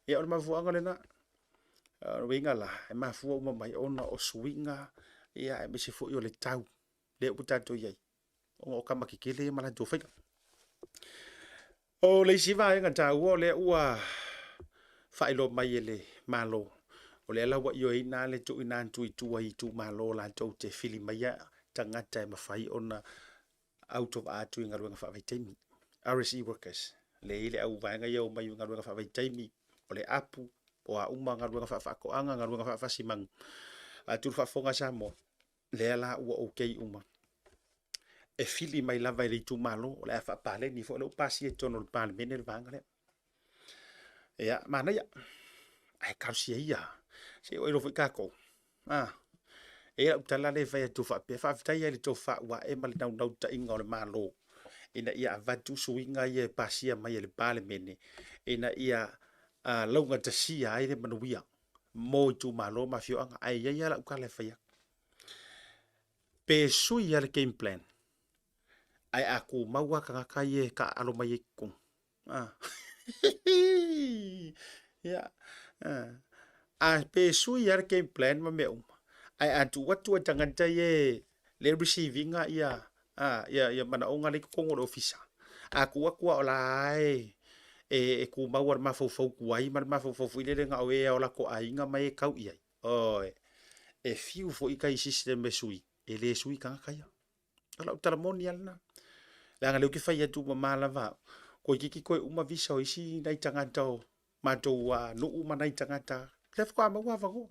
Ia o le mafuaaga lena. O le uiga la, e mafua uma mai ona o suiga, ia aemaise foi o le tau lea ua tatou i ai, ona o tama tetele ia ma latou faiga. O le isi vaega taua o lea ua faailoa mai e le Malo, o lea la ua ioeina le tuuina atu i tua i itumalo latou te fili maia tagata e mafai ona autovaa atu i galuega faavaitaimi, RSE workers. Lea e i ai le au vaega ia o omai i galuega faavaitaimi, o le apu, o a uma galuega faafaatoaga, galuega faafasimanu. Atu le faafofoga a Samoa, lea la ua okay uma. E fili mai lava e le itumalo, o le a faapaleni foi, o lea ua pasia i totonu o le Palemene le vaega lea. Ia, manaia, ae talosia ia, se i oo iloa foi tatou. Ah, e i ai lau tala lea e fai atu faapea, faafetai lava i le tofa ua ae ma le naunautaiga o le Malo ina ia avatu suiga ia e pasia mai e le Palemene ina ia laugatasia ai le manuia mo itumalo ma afioaga. Ae i ai lava lau tala e fai atu, pe sui lava le game plan, ae a tumau lava tagata ia e taaalo mai ai i totonu, ah. Ia, ah. A pe sui lava le game plan ma mea uma, ae a tuu atu e tagata ia e le receive ina ia, ah, ia, ia manaoga lea i totonu o le ofisa, a tuu atu lava o la e, e, e tumau lava i le mafaufau tuai ma le mafaufau foi lele na o e lava o latou aiga ma e tau i ai. Oi, e fiu foi tai system e sui, e le sui tagata ia. O lau tala moni lava lena. Leaga lea ou te fai atu mama lava au, toeitiiti toe uma visa o isi nai tagata o matou nuu ma nai tagata, lea faatoa maua avanoa.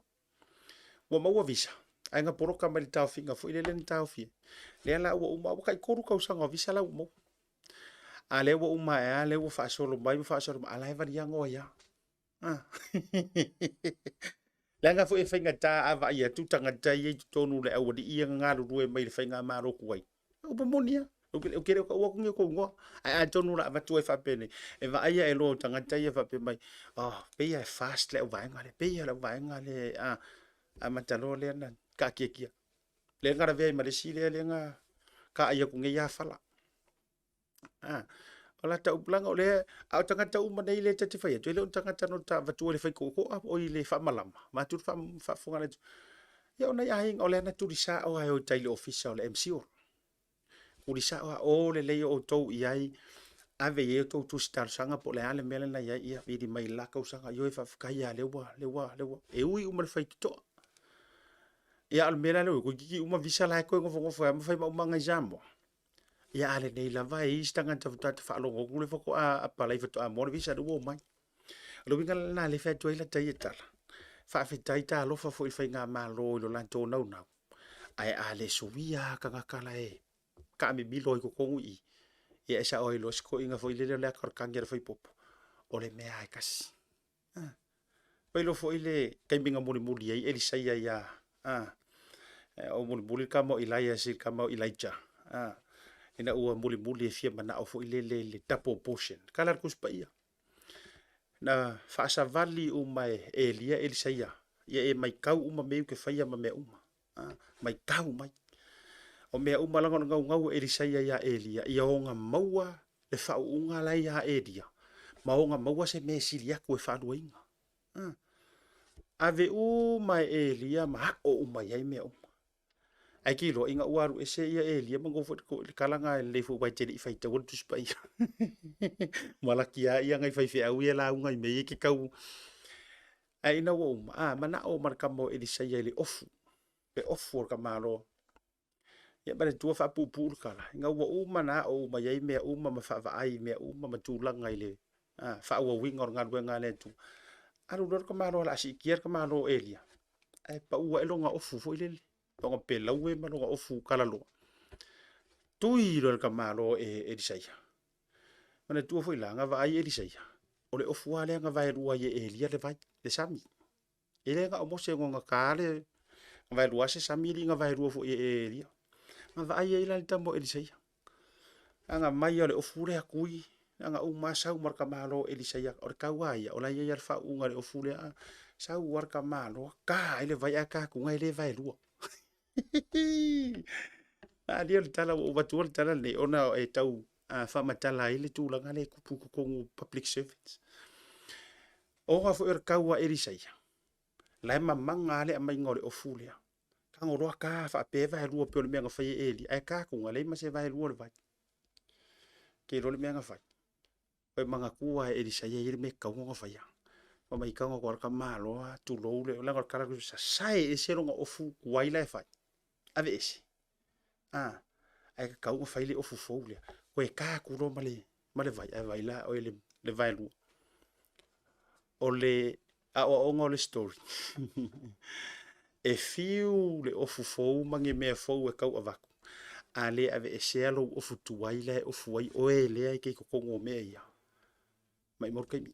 Ua maua visa, ae na poloka mai le taofiga foi lele na taofi ai. Lea la ua uma, ua tai 3 tausaga o visa la ua maua. A lea ua uma ae lava, lea ua faasolo mai ua faasolo mai, a la e valiago ai lava. Ah. Leaga foi e faigata a vaai atu tagata ia i totonu o le aualii ia na galulue mai i le faigamalo tuai. Upu moni lava. Ou te le o taua atu ni o tou igoa. Ae atonu o le a avatu ai faapenei, e vaaia e loa o tagata ia faapea mai, oh, pei lava e fast le auvaega lea, pei lava o le auvaega lea e, ah, amata loa lea na taatiatia. Lea na lavea ai ma le isi lea, lea na taai atu nei lava fala. Ah, o la ta upu, leaga o lea, a o tagata uma nei lea ta te fai atu, e le o ni tagata na ta avatua i le faitotoa o i le faamalama, vaeatu le faafofoga a le atunuu. Ia o nai aiga, o lea na tuli sao lava e o i tai i le ofisa o le MCIL. Tuli sao lava, o lelei outou i ai. Ave i ai outou tusi talosaga po o le a le mea lena e i ai, ia vili mai i le la tausaga, ioe faafetai lava lea ua, lea ua, lea ua. E ui uma i le faitotoa. Ia a o le mea la lea ua i ai, toeitiiti uma visa la e toe nofonofo ai lava ma fai maumaga i Samoa. Ia a lenei lava e i ai isi tagata faatoa ta faalogo atu lea faatoa apalai faatoa maua le visa lea ua omai. O le uiga la lena lea e fai atu ai lata ia tala, faafetai talofa foi i le faigamalo i lo latou naunau, ae a le suia lava tagata la e taamimilo ai i totonu i i, ia e sao ai loa si toeaina foi lele o le ata o le tagi a le faipopo, o le mea lava e tasi. Ua iloa foi le taimi na mulimuli ai Elisaia ia, a, o mulimuli le tama o Elias i le tama o Elijah, a, ina ua mulimuli e fia manao foi lele i le double portion. Tala a le Tusi Paia. Na faasavali uma e Elia Elisaia, ia e matau uma mea ia ou te faia ma mea uma. A, matau mai. O mea uma leaga o le naunau o Elisaia ia Elia, ia ona maua le faauuga la e ia Elia, ma ona maua se mea e sili atu e faaluaina. A, ave uma e Elia ma ao uma i ai mea uma. Ae te iloa, ina ua alu ese ia Elia, manatua foi le tala lena e lelei foi aua e te le i faitaua le Tusi Paia. Malaki lava ia nai faifeau ia e lauga i mea ia e te tau. Ae ina ua uma, a, manao ma le tama o Elisaia i le ofu, le ofu o le tamaloa. Ia manatua faapuupuu le tala, ina ua uma ona ao uma i ai mea uma ma faavaai i mea uma ma tulaga i le faaauauina o le galuega a le Atua, alu loa le tamaloa o le a siitia le tamaloa o Elia, ae pau ae lona ofu foi lele, lona pelaue ma lona ofu kalaloa. Tui loa le tamaloa o Elisaia. Manatua foi la, na vaai Elisaia, o le ofu lava lea na vaelua ai e Elia le vai, le sami. E le na o Mose na ta le vaelua se sami alii na vaelua foi e Elia. Na vaai ai la le tama o Elisaia. Aga mai o le ofu lea tui, aga uma sau ma le tamaloa o Elisaia. O le tau a ia, o la e i ai lava le faauuga i le ofu lea. Sau lava le tamaloa, ta ai le vai ae ta atu e le vaelua. Malie o le tala, ua ou avatua le tala lenei, ona e tau faamatala ai le tulaga lea e tupu i totonu o public servants. Ona foi o le tau a Elisaia, la e mamaga lava le aumaiga o le ofu lea. Tago loa ta faapea e vaelua pei o le mea na fai e Elia, ae ta atuga, leai ma se vaelua o le vai. Ke iloa le mea na fai. Ua e manatua lava e Elisaia e i ai le mea e tatau ona faia. Fai mai tago atu lava le tamaloa, tulou le, leaga o le tala sasae ese lona ofu tuai la e fai, aveese. A, ae tatau ona fai le ofu fou lea. Toe ta atu loa ma le, ma le vai, ae vaai la oe le, le vaelua. O le aoaoga o le story, e fiu le ofu fou ma ni mea fou e tau avatu, a le aveesea lou ofu tuai la e ofu ai oe lea e te i totonu o mea ia, maimau le taimi.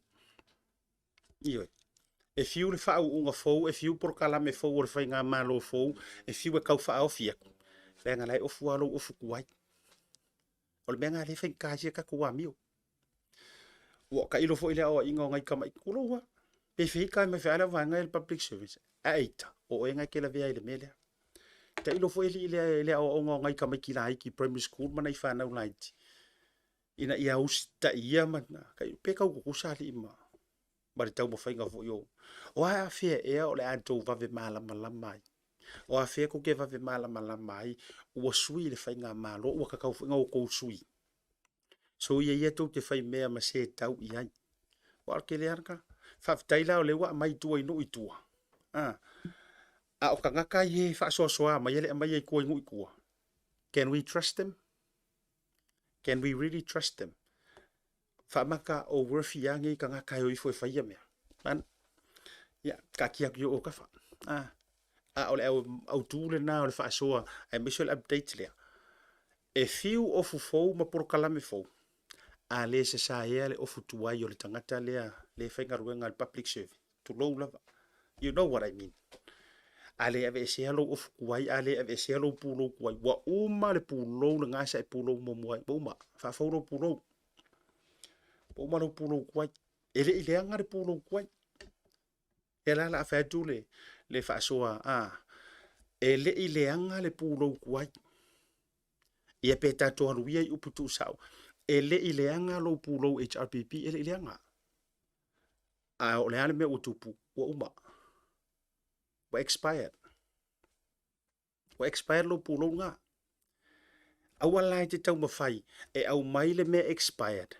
Ioe. E fiu le faauuga fou, e fiu polokalame fou o le faigamalo fou, e fiu e tau faaofi atu, leaga la e ofu lava lou ofu tuai. O le mea lena lea e faigata ai si a tatou amio. Ua tailo foi le aoaiga o nai tamaiti, tulou lava, pe feita mai fea le vaega ia le public service, ae eita, o oe na e te lavea ai i le mea lea. Tailo foi alii i le aoaoga o nai tamaiti laiti primary school ma nai fanau laiti, ina ia usitaia ma, pe tau tutusa alii ma, ma le taumafaiga foi o, o a fea ea o le a tou vave malamalama ai. O a fea tou te vave malamalama ai, ua sui le faigamalo, ua tatau foi ona outou sui. Soia ia tou te fai mea ma se tau i ai. Aua o le tele lava lena. Faafetai la o lea ua aumai i tua i nuu i tua. A, a o tagata ia e faasoasoa maia le aumaia i tua i nuu i tua, can we trust them? Can we really trust them? Faamata o worthy lava nei tagata e o ifo e fai ia mea. An, ia, taatia atu i ou autafa. A, a o le autu lena o le faasoa aemaise o le update lea. E fiu ofu fou ma polokalame fou, a le sasaea le ofu tuai o le tagata lea le faigaluega i le public service, tulou lava. You know what I mean. A le aveesea lou ofu tuai, a le aveesea lou pulou tuai, ua uma le pulou lena sa e pulou muamua ai, ua uma, faafou lou pulou. Ua uma lou pulou tuai. E le i leaga le pulou tuai. Lea la o le a fai atu le, le faasoa, a, e le i leaga le pulou tuai. Ia pe tatou alu ia i upu tuusao, e le i leaga lou pulou HRPP, e le i leaga. A o le a le mea ua tupu, ua uma. Ua expired. Ua expired lou pulou lena. Aua la e te taumafai e aumai le mea expired.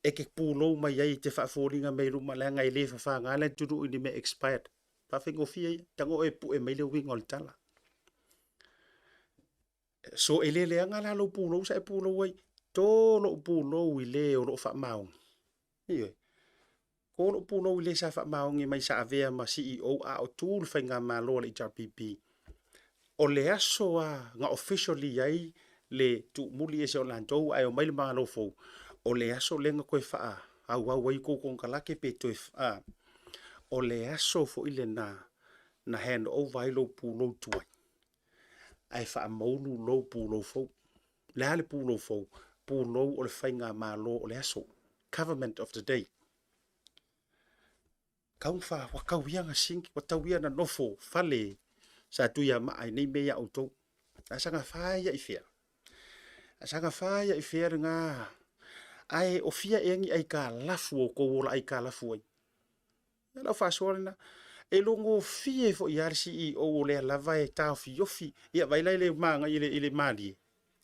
E te pulou mai ai e te faafoliga mai luma leaga e le fafaga le atunuu i ni mea expired. Faafaigofie ia, tago e pue mai le uiga o le tala. So e le leaga la lou pulou sa e pulou ai, to lou pulou i le o loo faamaoni. Ioe. To lou pulou i le sa faamaoni mai sa avea ma CEO a o tu le faigamalo a le HRPP. O le aso a na officially ai le tuumuli ese o latou ae omai le Malo fou, o le aso lea na toe faaauau ai tou konekarate pe toe, a, o le aso foi lena na hand over ai lou pulou tuai ae faamaulu lou pulou fou. O le a le pulou fou? Pulou o le faigamalo o le aso, government of the day. Kau fa, ua tau ia na sing, ua tau ia na nofo fale sa Tuiamaa i nei mea ia outou. A saga fa ia i fea? A saga fa ia i fea lena? Ae o fia ea ni aikalafu o tou ola aikalafu ai? Ia lau faasoa lena. E logofie foi lava le CEO o lea lava e taofiofi. Ia vaai la i le magai i le malie.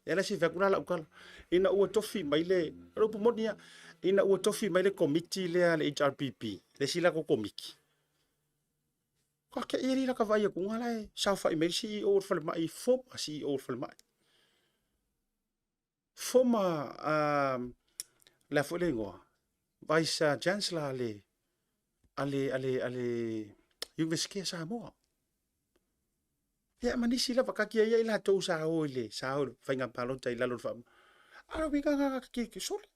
Ia la se fai atu la lau tala. Ina ua tofi mai le, o le upu moni lava, ina ua tofi mai le komiti lea a le HRPP, le isi latou komiti, ka te i la ka vaai atu la e saofai mai le CEO o le falemai, former CEO o le falemai. Former, le a foi le igoa, Vice Chancellor a le, a le, a le, a le University a Samoa. Ia ma nisi lava kaki ai i latou sa o i le, sa o i le faiga palota i lalo o le faa... A o uiga nga ki ki sole.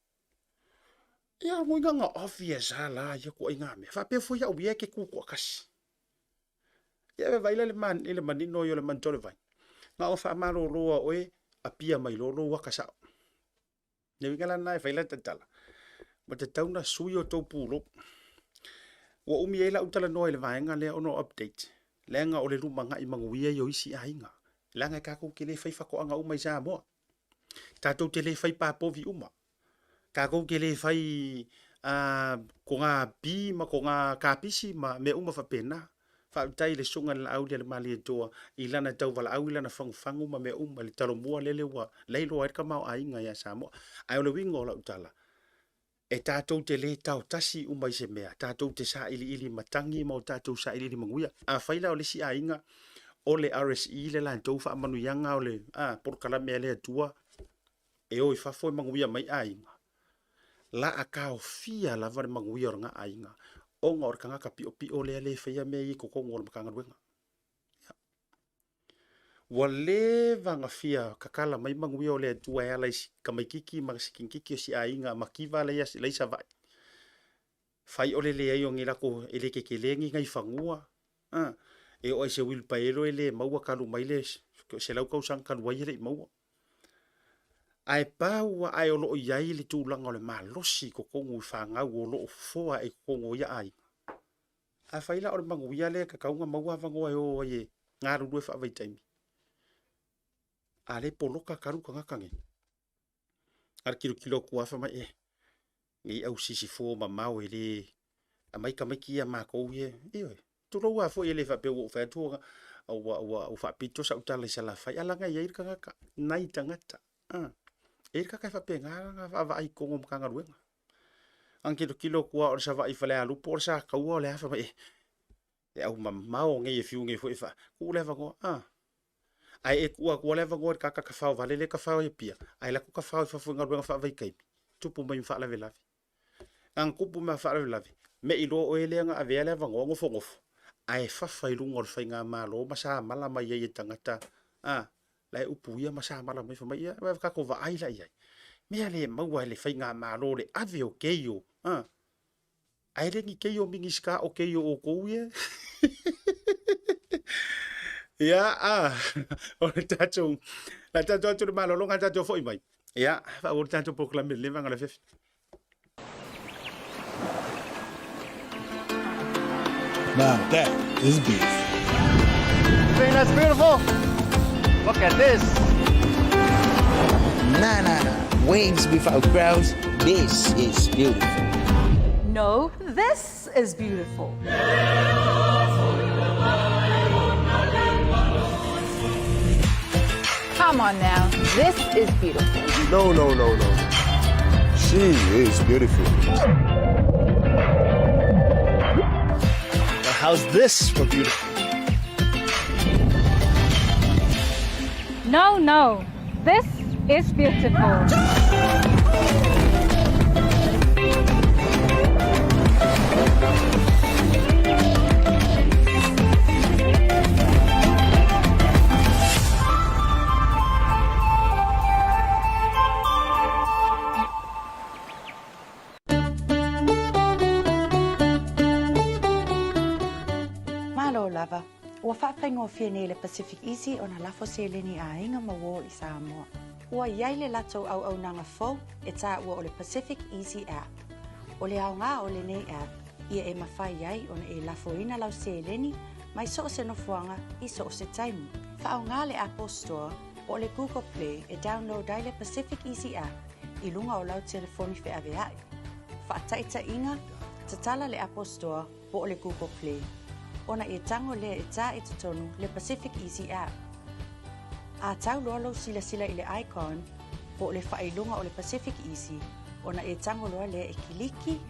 Ia uiga nga obvious a la ia ku ai nga mea. Faapea foi au ia ke ku toatasi. Ia e vaai la le man, i le manino ia o le manito o le vai. Na o faamalolo a oe, apia mai loa lou aka sao. Le uiga la lena e fai la tatala, ua tatau ona sui o tou pulou. Ua umi ai lau talanoa i le vaega lea ona o update, leaga o le lumanai manuia ia o isi aiga. Leaga e tatou te le fai faatoaga uma i Samoa. Tatou te le fai papovi uma. Tatou te le fai toga pi ma toga kapisi ma mea uma faapena. Faafetai i le Susuga i le Laaulialemalietoa i lana tauvalaau i lana fagufagu ma mea uma i le Talomua lele ua lailoa ai le tamaoaiga ia Samoa. Ae o le uiga o lau tala, e tatou te le taotasi uma i se mea, tatou te sailiili matagi ma o tatou sailiili manuia. Afai la o le isi aiga o le RSE le latou faamanuiaga o le polokalame a le Atua e o i fafo e manuia mai aiga, la a taofia lava le manuia o lena aiga ona o le tagata piopio lea le faia mea ia i totonu o le Matagaluega. Ia. Ua leva ona fia tatala mai manuia o le Atua e ala i si tamaititi ma si kinititi o si aiga mativa la i Savaii. Fai o le leai o ni latou, e le tetele ni nai fanua, a, e oo lava i se uilipaelo e le maua talu mai le 100 tausaga talu ai e le i maua. Ae pau lava ae o lo o i ai le tulaga o le malosi i totonu i fanau o lo o fofoa i totonu o ia aiga. Afai la o le manuia lea e tatau ona maua avanoa e o ai e galulue faavaitaimi, a le poloka talu tagata nei. A le tilotilo atu lava fai mai, eh, nei au sisifo mamao e le aumai tamaiti ia matou ia. Ioe, tulou lava foi e le faapea ua ou fai atu ua, ua, ua faapito sau tala i Salafai, a leaga e i ai le tagata, nai tagata. Ah, e i ai le tagata e faapena lana vaavaai i totonu o Matagaluega. A na tilotilo atu lava o le Savaii Falealupo, o le Sataua, o le a, fai mai, eh, e au mamao nei e fiu nei foi e faa, tuu le avanoa. Ah, Ae e tuu atu lava le avanoa i le tagata tafao vale lea e tafao i Apia, ae alu atu tafao i fafo i galuega faavaitaimi, tupu mai ma faalavelave. Na ona tupu mai ma faalavelave, me i loa oe lea na avea le avanoa nofonofo, ae fafa i luga o le faigamalo ma samala mai ai e tagata, a, la e upuia ma samala mai, fai mai, ia, tatou vaai la i ai. Mea le maua e le faigamalo le ave o keio, a. Ae le ni kei o Minisita o kei o outou ia. Ia, a, o le tatou, la tatou atu le malologa tatou foi mai. Ia, faaauau le tatou polokalame i lenei vaega o le afiafi. Now that is beef. Think that's beautiful? Look at this. Nah, nah, nah. Waves without crowds. This is beautiful. No, this is beautiful. Come on now, this is beautiful. No, no, no, no. She is beautiful. Now, how's this for beautiful? No, no. This is beautiful. Malo lava, ua faafaigofie nei le Pacific Easy ona lafo seleni a aiga ma uō i Samoa. Ua i ai le latou auaunaga fou e taua o le Pacific Easy App. O le aoga o lenei app, ia e mafai ai ona e lafoina lau seleni mai so o se nofoaga i so o se taimi. Faaaoga le Apple Store po o le Google Play e download ai le Pacific Easy App i luga o lau telefoni feaveai. Faataitaiga, tatala le Apple Store po o le Google Play, ona e tago lea e tā i totonu le Pacific Easy App. A tau loa lou silasila i le icon po o le faailoga o le Pacific Easy, ona e tago loa lea e kiliki,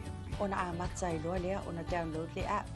ona amata ai loa lea ona download le app.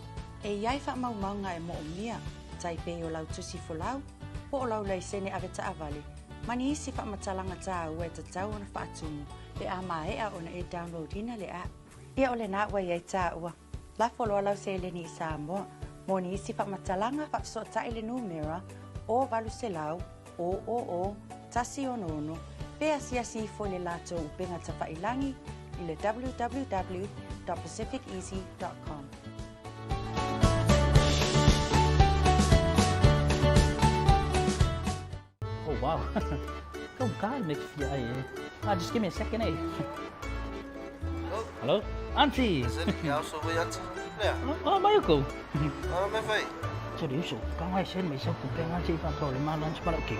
E i ai faamaumauga e moomia, tai pei o lau tusi folau, po o lau laisene avetaavale, ma ni isi faamatalaga taua e tatau ona faatumu pe a maea ona e download ina le app. Ia o lena ua i ai taua. Lafo loa lau seleni i Samoa. Mo nisi faamatalaga, faafesootai le numera 0800 000 166 pe asiasi ifo i le latou upega tafailagi i le www.pacificeasy.com. Oh, wow. Go God, make fia ai eh. Ah, just give me a second, eh. Hello? Auntie! Oh, mai ko. Serioso, 刚才先没收股票，这一放错了吗？乱七八糟给。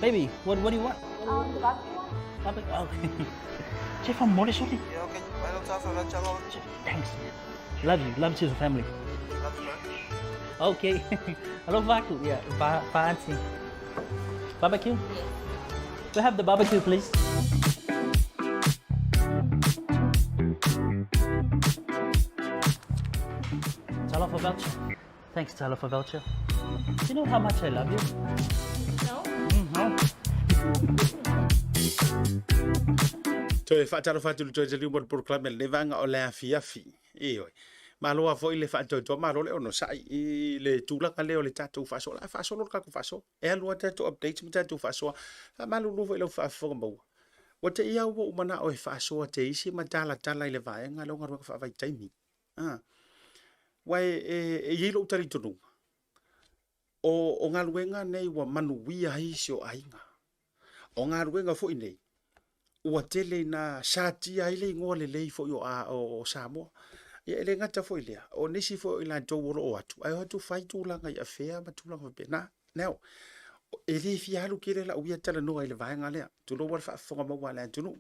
Baby, what do you want? The barbecue one? Barbecue. Oh. 这放摩的兄弟。Thanks. Love you. Love to the family. Okay. Hello, Vaku. Yeah, va, va auntie. Barbecue? We have the barbecue, please. Talofa voucher. Thanks, Talofa voucher. Do you know how much I love you? No. No. Toe faatalofa atu i le toe taliu mo le polokalame lenei vaega o le afiafi. Ioe. Malo lava foi le faatoatoa, malo le onosai i le tulaga lea o le tatou faasoa. O le a faasolo le tatou faasoa. E alu lava tatou updates ma tatou faasoa. Faamalulu foi i lau faafofoga maua. Ua te i au ua ou manao e faasoa te isi ma talatala i le vaega lea o galuega faavaitaimi. A. Aua e, e, e i ai lou talitonuga, o, o galuega nei ua manuia ai si o aiga. O galuega foi nei, ua tele ina satia ai le igoa lelei foi o, a, o, o Samoa. Ia, e le gata foi lea, o nisi foi o i latou o lo o atu, ae o atu fai tulaga i afea ma tulaga faapena. Now, e le fia alu tele lau ia talanoa i le vaega lea, tulou lava le faafofoga maua a le atunuu,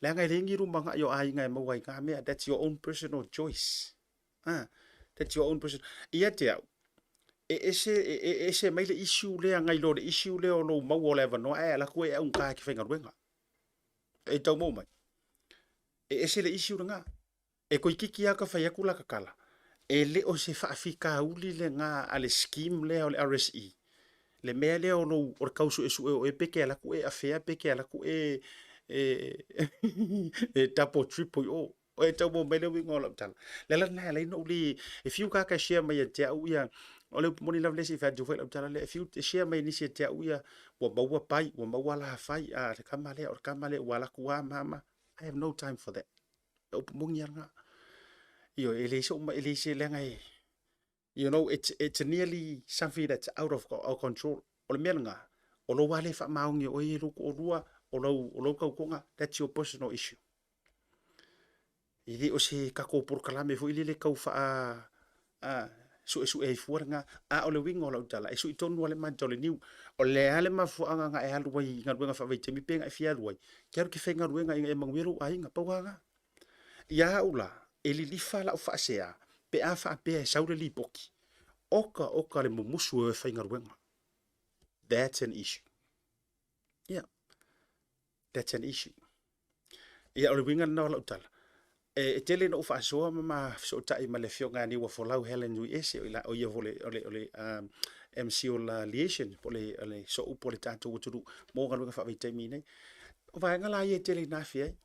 leaga e leai ni lumanai o aiga e maua ai na mea, that's your own personal choice. Ah, that's your own personal. Ia te au, e ese, e, e ese mai le issue lea ngai lo le issue lea o lou maua o le avanoa ae ala atu e augata e te faigaluega. E tau maua mai. E ese le issue lena. E toeitiiti lava ka fai atu la tatala, e le o se faafitauli lena a le scheme lea o le RSE, le mea lea o lou, o le tau suesue o oe pe te alu atu e afea pe te alu atu e, e, e double triple i o. E tau maua mai le uiga o lau tala. Le ala lena e ala ai ona ou le, e fiu kāka e share mai ia te au ia, o le upu moni lava lea se i fai atu foi lau tala lea, e fiu e share mai e nisi ia te au ia, ua maua pai, ua maua alafai, a le tama lea, o le tama lea ua alu atu a mama. I have no time for that. E upu moni lava lena. Ioe, e leai se e leai se leaga e, you know, it's nearly something that's out of our control. O le mea lena, o lou lava le faamaoni o oe e lou toalua, o lau, o lau tautoga, that's your personal issue. E le o se tatou polokalame foi lele tau faa, a, suesue ai fua lena. A o le uiga o lau tala, e sui tonu lava le mata o le niu. O le a le mafuaaga na e alu ai i galuega faavaitaimi pe na e fia alu ai, ke alu ke faigaluega ina ia manuia lou aiga, pau lava lena. Ia au la, e lilifa lau faasea pe a faapea e sau le lipoti, oka oka le mumusu e o e faigaluega. That's an issue. Yeah. That's an issue. Ia, o le uiga lena o lau tala. E tele ina ou faasoa ma ma fesootai ma le Afioga ia Niuafolau Helen Uiese, o ia foi o le MC o la Liaison, po o le sooupu a le tatou atunuu mo galuega faavaitaimi nei. O vaega la ia e tele ina afe ai.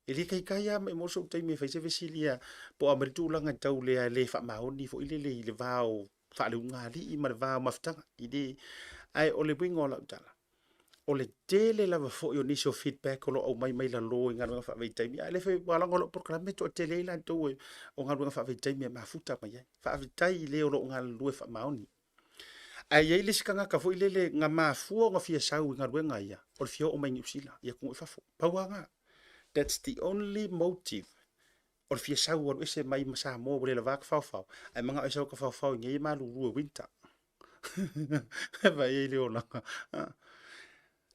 E le taitai lava maumau sou taimi e fai se fesili a po o a mai le tulaga e tau le le faamaoni foi lele i le va o faaleugaalii ma le va o mafutaga. E le, ae o le uiga o lau tala, o le tele lava foi o nisi o feedback o lo o aumai mai lalo i galuega faavaitaimi, ae le fai, aua leaga o lau polokalame e toatele ai latou o galuega faavaitaimi e mafuta mai ai. Faafetai i le o lo o galulue faamaoni. Ae i ai le isi tagata foi lele na mafua ona fia sau i galuega ia, o le fia oo mai Niu Sila, i atunuu i fafo. Pau lava lena. That's the only motive o le fia sau alu ese mai ma Samoa ua le lava tafaofao, ae manao e sau e tafaofao i inei e malulu e winter. Vaai ai le olaga.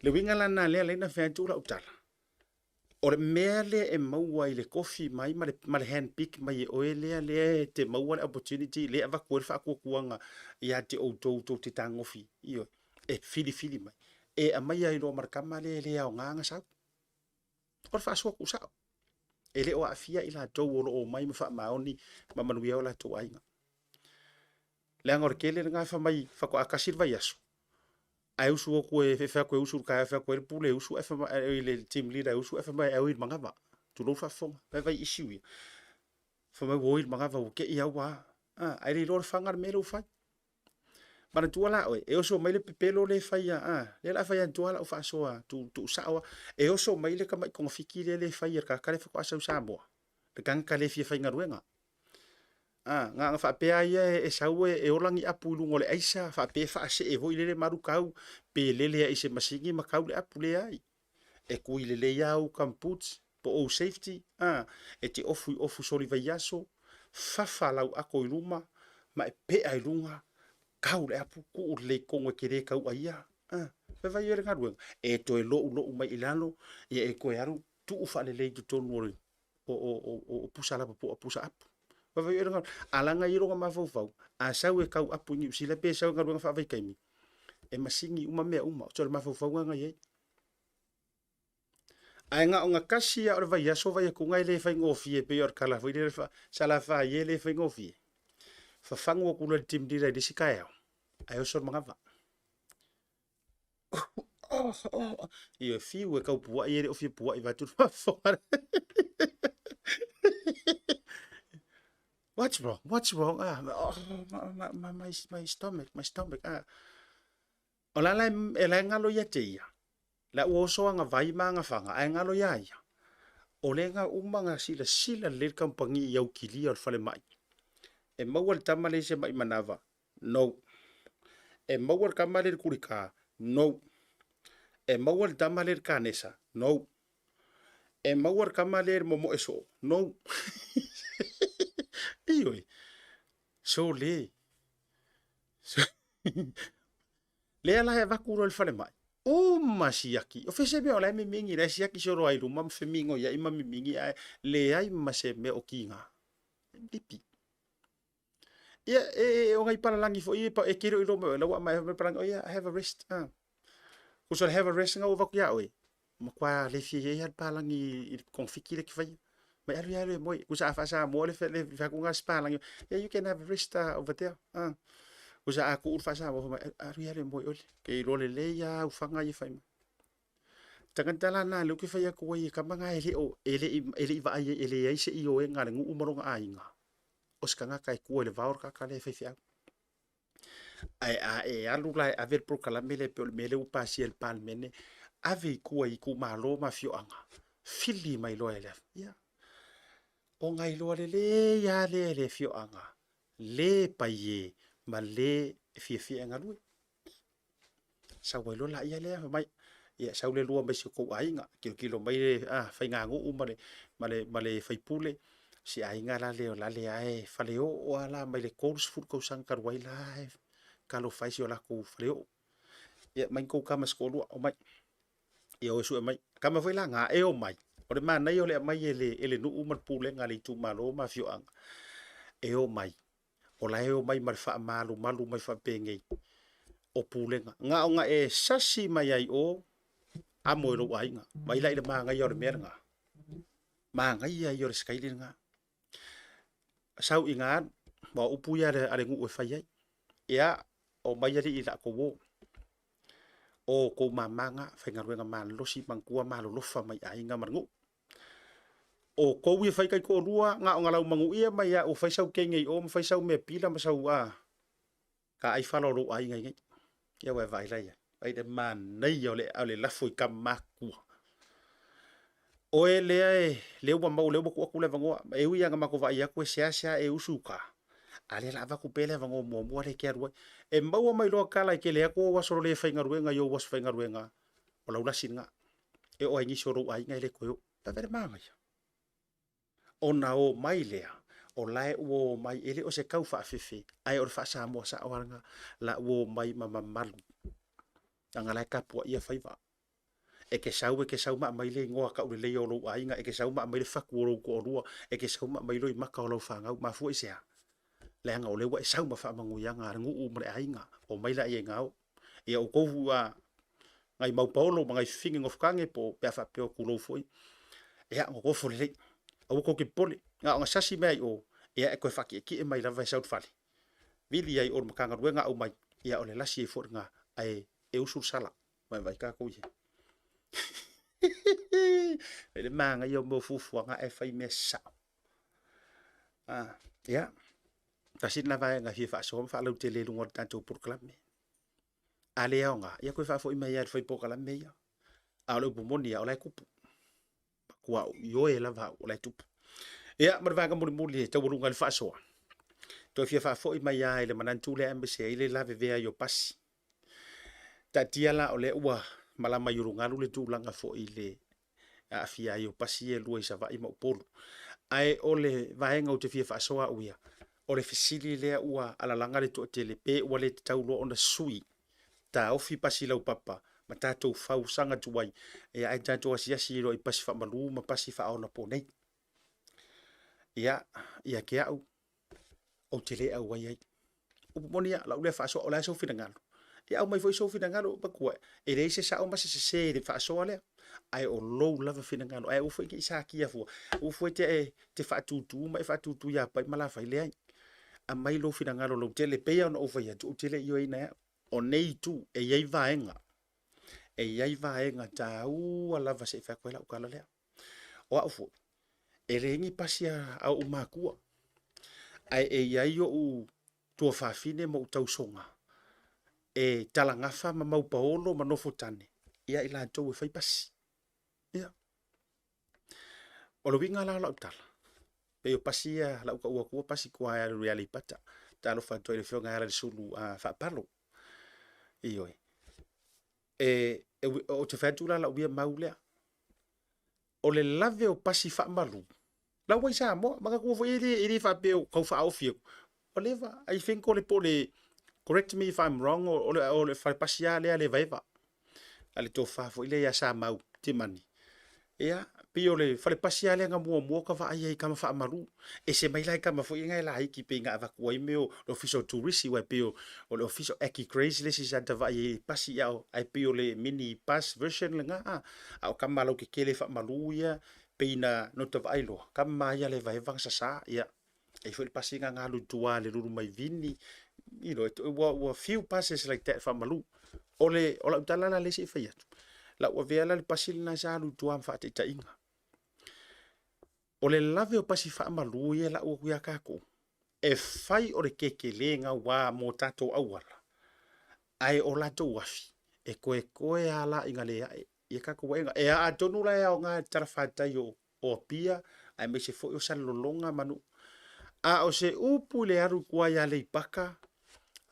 Le uiga la lena lea la na fai atu lau tala. O le mea lea e maua i le tofi mai ma le hand pick mai e oe lea lea e te maua le opportunity lea e avatu ai le faatuatuaga ia te outou tou te tagofi, ioe, e filifili mai, e aumai ai loa ma le tama lea e le aoga ona sau. O le faasoa tuusao. E le o aafia i latou o lo o omai ma faamaoni ma manuia ai o latou aiga. Leaga o le tele lena fai mai faatoa tasi le vaiaso, ae usu atu e fai atu e usu i le taeao, fai atu ai le pule e usu ae fai mai le team leader e usu ae fai mai e oi i le manava. Tulou faafofoga. Vaivai issue ia. Fai mai ua oi i le manava ua te i au a. Ae le iloa le faga le mea lea ua fai. Manatua la oe, e oso mai le pepelo lea e fai a, a, lea o le a fai atu lava lau faasoa tuusao lava. E oso mai le tamai togafiti lea e fai e le tagata lea faatoa sau i Samoa, le tagata le fia faigaluega. A, na ona faapea lava ia e sau e ola ni apu i luga o le aisa, faapea e faasee foi lele ma alu tau, pe lele ai i se masini ma tau le apu, leai. E tui lelei lava ou gumboots po o ou safety, a, e te ofu i ofu soli vaiaso, fafa lau ato i luma ma e pea i luga, tau le apu, tuu lelei i totonu e te le tauaia, a, vaivai oe le galuega, e toe loulou mai i lalo, ia e toe alu tuu faalelei i totonu o le o pusa lapopoa, pusa apu. Vaivai oe le galuega. A laga i lona mafaufau, a sau e tau apu i Niu Sila pe sau i galuega faavaitaimi, e masini uma mea uma, o le mafaufauga lena e i ai. Ae na ona tasi lava o le vaiaso vai atuga e le faigofie pei o le tala foi lele Salafai e le faigofie. Fafagu atu loa le team leader i le isi taeao, ae oso le manava. Ioe, fiu e tau puai e le o fia puai vaeatu le faafofoga. What's wrong? What's wrong? Ah, oh, my, my, my, my stomach, my stomach. Ah. O la la e la e galo ia te ia. La ua oso aga vai ma aga faga, ae galo ia ia. O le ga uma ga silasila lelei le kamupani i au kilia o le falemai. E maua le tama le i se mai manava. No. E maua le tama le i le kulika. No. E maua le tama le i le kanesa. No. E maua le tama le i le momoe soo. No. Ioe. So le. Lea la e avatu loa i le falemai, uma siaki. O fea se mea o la e mimigi, la e siaki solo ai i luma ma femigoiai ma mimigi ae leai ma se mea o kiga. Lipi. Ia, e, o nai palalagi foi e, e te le o iloa mai oe, la ua aumai mai palalagi, oh yeah, I have a rest. Ah. Kusa le have a rest nga ua avatu ia oe. Matua le fia i ai le palagi i le togafiti lea e te faia. Mai alu ia alu e moe. Kusa a faa-Samoa le le fai atu ga se palagi. Yeah, you can have a rest over there. Ah. Kusa a tuu le faa-Samoa, fai mai, alu ia alu e moe oe. Ke iloa lelei lava au faga ia e fai mai. Tagata la na lea ou te fai atu ai e kama na e le o e le i e le i vaai ai e leai se ioega a le nuu ma lona aiga. O se tagata e tua i le vao le tagata lea e faifeau. Ae a e alu la e ave le polokalame lea pei o le mea lea ua pasia e le Palemene, ave i tua i itumalo ma afioaga, fili mai loa e le ia. Ona iloa lelei lava lea e le afioaga le paie ma le e fiafia e galue. Sau ai loa laia lea fai mai, ia sau le lua mai si o tou aiga, tilotilo mai le faiganuu ma le, ma le, ma le faipule, si aiga la lea o la lea e faleoo lava la mai le 30 tausaga talu ai la e talofa ai si o latou faleoo. Ia mai ni tou tama se toalua, omai. Ia o e sue mai. Tama foi la na e omai. O le manaia o le aumai e le, e le nuu ma le pulega a le itumalo ma afioaga, e omai. O la e omai ma le faamalumalu mai faapenei o pulega. Na ona e sasi mai ai i o, amo e lou aiga. Vaai la i le manaia o le mea lena. Manaia ia o le sikaili lena. Sau i ga alu, aua o upu ia a le nuu e fai ai. Ia, omai alii i la outou o. O outou mama na, faigaluega malolosi manatua ma alolofa mai i aiga ma le nuu. O outou ia e fai taitoalua, na ona laumanuia mai lava ua fai sau teine i o ma fai sau mea pila ma sau a, taai fala o lou aiga i inei. Ia ua e vaai la i ai, vaai i le manaia o le lafo i tama matutua. Oe lea e, lea ua maua, lea ua tuu atu le avanoa, e ui lava ina matou vaai atu e seasea e usu i uta, a o lea o le a avatu pea le avanoa muamua lea e te alu ai. E maua mai loa tala e tele atu ou aso le faigaluega i ou aso faigaluega, o lau lasi lena. E oo lava i nisi o lou aiga e le toe oo. Vaai i le manaia? Ona omai lea, o la e ua omai, e le o se tau faafefe, ae o le faa-Samoa sao lava lena, la ua omai ma mamalu, leaga o la e tapuaia faiva. E te sau e te sau ma aumai le igoa tauleleia o lou aiga, e te sau ma aumai le fatu o lou toalua, e te sau ma aumai loimata o lau fanau. Mafua i se a? Leaga o lea ua e sau ma faamanuiaga a le nuu ma le aiga, omai laia ina o. Ia outou a nai maupaolo ma nai fafine nofotane po pe a faapea o tulou foi, ia nonofo lelei, aua tou te popole, na ona sasi mai lava i o, ia e toe faatietie mai lava e sau i le fale, vili ai i o i le Matagaluega aumai, ia o le lasi ai foi lena, ae e usu le sala. Vaivai tatou ia. E le manaia o mea o fuafuaga ae fai mea sasao. Ah, ia, tasi lena vaega e fia faasoa ma faalautele i luga o le tatou polokalame. A le aoga, ia toe faafoi mai lava i le fai polokalame ia. A o le upu moni lava, o la e tupu. Matua ou ioe lava au, o la e tupu. Ia, ma le vaega mulimuli e taualuga ai le faasoa, toe fia faafoi mai lava i le manatu lea aemaise ai le lavevea ai o pasi. Taatia la o lea ua malama i ulugalu le tulaga foi i le aafia ai o pasi ia e lua i Savaii ma Upolu. Ae o le vaega ou te fia faasoa au ia, o le fesili lea ua alalaga le toatele pe ua le tatau loa ona sui taofi pasi laupapa ma tatou fausaga tuai, ia ae tatou asiasi loa i pasi faamalu ma pasi faaonaponei. Ia, ia te au, ou te le auai ai. Upu moni lava, o lau lea faasoa, o le a sou finagalo? Ia aumai foi sou finagalo, matua, e leai se sao ma se sese i le faasoa lea, ae o lou lava finagalo. Ae aua foi ne i satia fua, aua foi te, e, te faatutu ma e faatutu ia Pai ma Lafai, leai. Aumai lou finagalo lautele, e pei lava ona ou fai atu, ou te le ioeina e au. O nei itu, e i ai vaega, e i ai vaega taua lava se i fai atu ai lau tala lea. O au foi, e leai ni pasi a ou matua, ae e i ai ou tuafafine ma ou tausoga e talagafa ma maupaolo ma nofotane ia i latou e fai pasi. Ia. O le uiga la o lau tala, pei o pasi ia lau tau atua pasi tua e alu i Aleipata. Talofa atu ai i le afioga ia Alalisulu a Faapalo. Ioe. E, e, ou te fai atu la lau ia mau lea. O le lave o pasi faamalu, la ua i Samoa, manatua foi e le, e le faapea o tau faaofi atu. Ua leva, I think o le po o le, correct me if I'm wrong, o le, o le falepasi lava lea a le Evaeva, a le tofa foi lea ia Samau Timani. Ia, pei o le falepasi lava lea na muamua ta vaai ai i tama faamalu. Ese mai la i tama foi ia e laiti pei na avatu ai mea o le Ofisa o Turisi, aua e pei o le Ofisa o Aki Grace le isi sa ta vaai ai i pasi, ae pei o le mini bus version lena, a o tama lautetele faamalu ia pei na nota vaai loa, tama ia le Evaeva na sasa, ia, e i ai foi le pasi na alu i tua i le lulu mai Vini, you know, ua, ua few buses like that faamalu. O le, o lau tala la lea se i fai atu, lau avea la le pasi lena sa alu i tua ma faataitaiga. O le lave o pasi faamalu ia e lau atu ia tatou, e fai o le kekelega ua mo tatou auala, ae o latou afi, e koekoe lava la ina le ae ia tatou aega. E atonu la e aoga i le talafatai o, o Apia, aemaise foi o Salelologa ma Nuu. A o se upu i le alu i tua i Aleipata,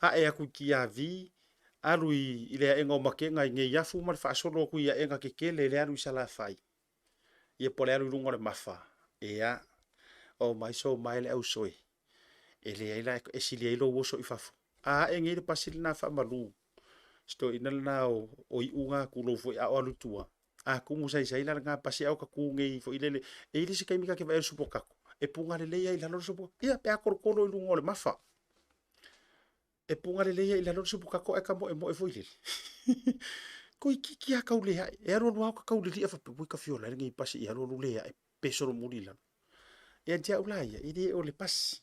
ae atu i Tiavi, alu i, i le aega o Makena i Neiafu ma le faasolo atu i aega tetele i le alu i Salafai, ia po o le alu i luga o le Mafa, ia, omai so mai le ausoe, e leai la e sili ai lou oso i fafo. A ae nei le pasi lena faamalu, si toeaina lena o, o Iuga tulou foi a o alu i tua, a tumu saisai la lena pasi a o ta tu nei foi lele, e i ai le isi taimi ta te vaai ai i le supokato, e puga lelei lava i lalo le supokato, ia pe a tolotolo i luga o le mafa. E puga lelei ai i lalo le supokato ae ta moemoe foi lele. Toeitiiti lava tau le ae, e alualu lava ta tau lilia faapea, oi ta fia ola ai lenei pasi i alualu le ae. pe solomuli i lalo. Ia te au la ia, e le o le pasi.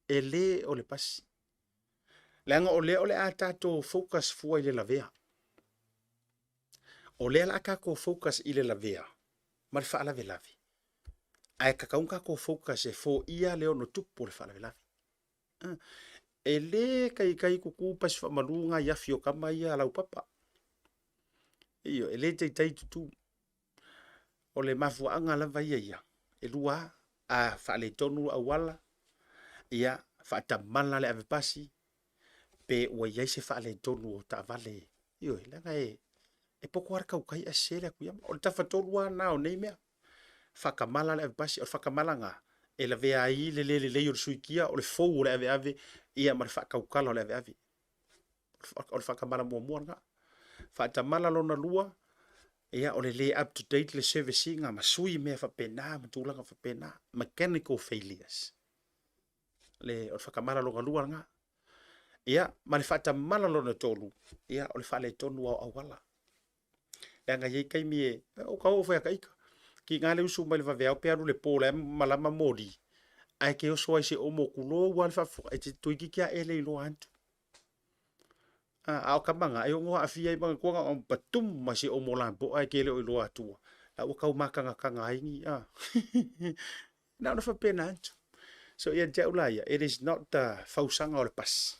E le o le pasi. Leaga o lea o le a tatou focus fua i le lavea. O lea la a tatou focus i le lavea ma le faalavelave. Ae tatau ona tatou focus e foia le ono tupu o le faalavelave. E le taitai tutu pasi faamalu na i afi o tama ia a laupapa. Ioe, e le taitai tutu. O le mafuaaga lava ia ia, e lua lava, a faaletonu auala, ia faatamala le avepasi, pe ua i ai se faaletonu o taavale. Ioe, leaga e poto lava le tautai ae sese le atu i ama. O le tafatolu lava lena o nei mea. Faatamala le avepasi, o le faatamala lena e lavea ai le le lelei o le suikia, o le fou o le aveave, ia ma le faatautala o le aveave. O le faatamala muamua lena. Faatamala lona lua, ia o le le up to date le service ina ma sui mea faapena ma tulaga faapena, mechanical failures. Le, o le faatamala lona lua lena. Ia, ma le faatamala lona tolu, ia o le faaletonu o auala. Leaga e i ai taimi e, o ka oo foi a ita, tiga le usu mai le vaveao pe alu le po la e malama moli, ae te oso ai se omo tulou lava le faafofoga, e te toeitiiti lava e le iloa atu. A o tama na, e ono aafia ai, manatua na ona patum ma se omo lapoa e te le o iloa atua, la ua tau matagataga ai ni, a. Na ona faapena atu. So ia te au la ia, it is not the fausaga o le pasi.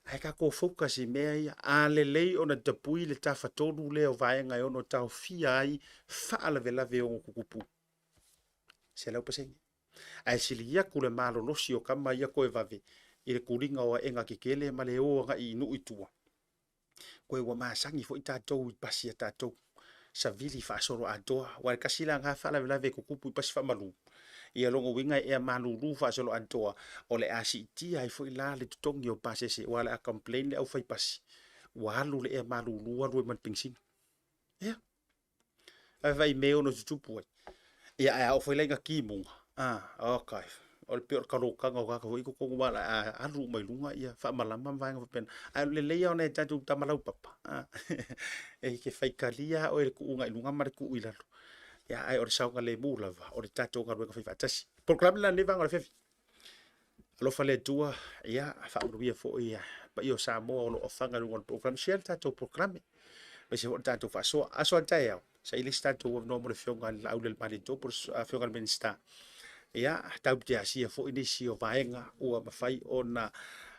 Ae tatou focus i mea ia, a lelei ona tapui le tafatolu lea o vaega e ono taofia ai faalavelave e ono tutupu. 100%. Ae sili atu le malolosi o tama ia toe vave i le tuliga o aega tetele ma le o agai i nuu i tua. Koe ua masani foi tatou i pasi a tatou savili faasoloatoa. Aua e tasi la na faalavelave e tutupu i pasi faamalu, ia lona uiga e ea malulu faasoloatoa, o le a siitia ai foi la le totogi o pasese, aua o le a complain le aufaipasi, ua alu le ea malulu alu ai ma le penisini. Ia. Ae vaai i mea e ono tutupu ai. Ia, ae a oo foi la ina timuga, a, okay, o le pei o le kalotaga o tagata foi i totonu aua o le a alu uma i luga ia faamalama ma vaega faapena. Ae o le lelei lava o nai a tatou tama laupapa, a, e te faitalia lava oe i le tuuga i luga ma le tuu i lalo. Ia, ae o le saogalemu lava o le tatou galuega faifaatasi. Polokalame la lenei vaega o le afiafi. Alofa le Atua, ia faamanuia foi le paia o Samoa o lo o afaga i luga o le polokalame. Share le tatou polokalame, aemaise foi le tatou faasoa. Aso a taeao, saili se tatou avanoa mo le Afioga i le Laaulialemalietoa po o le Afioga i le Minisita. Ia, tatou te asia foi nisi o vaega ua mafai ona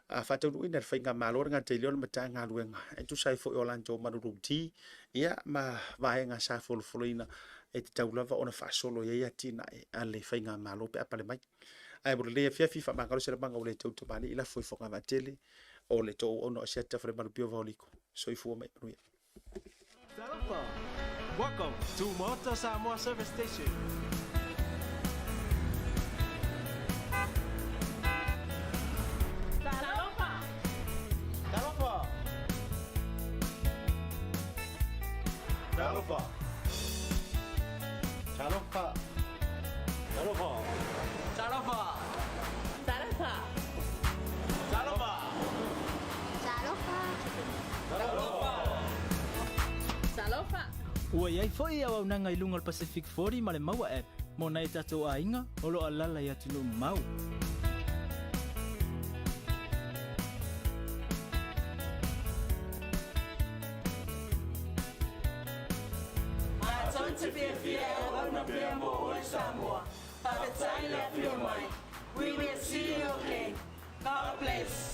faataunuuina e le Faigamalo, e le gata i lea o le Matagaluega e tusa ai foi o latou manulauti, ia ma vaega sa folofoloina e tatau lava ona faasolo i ai atinae a le Faigamalo pe a pale mai. Ae mo lenei afiafi, faamagalo se lamaga ua le tau tamalii, lafo i fogavaatele o le tou auauna o Asiata Falemalupi o Vaoliko. Soifua ma ia manuia. Talofa! Welcome to Maota Samoa Service Station. Talofa! Talofa! Talofa! Talofa! Talofa! Talofa! Talofa! Talofa! Talofa! Talofa! Ua i ai foi auaunaga i luga o le Pacific 40 ma le Maua App mo nai o tatou aiga o lo o alaala i atunuu mamao. Matou te fiafia e auauna pea mo oe Samoa. Faafetai le afio mai. We will see you again. God bless.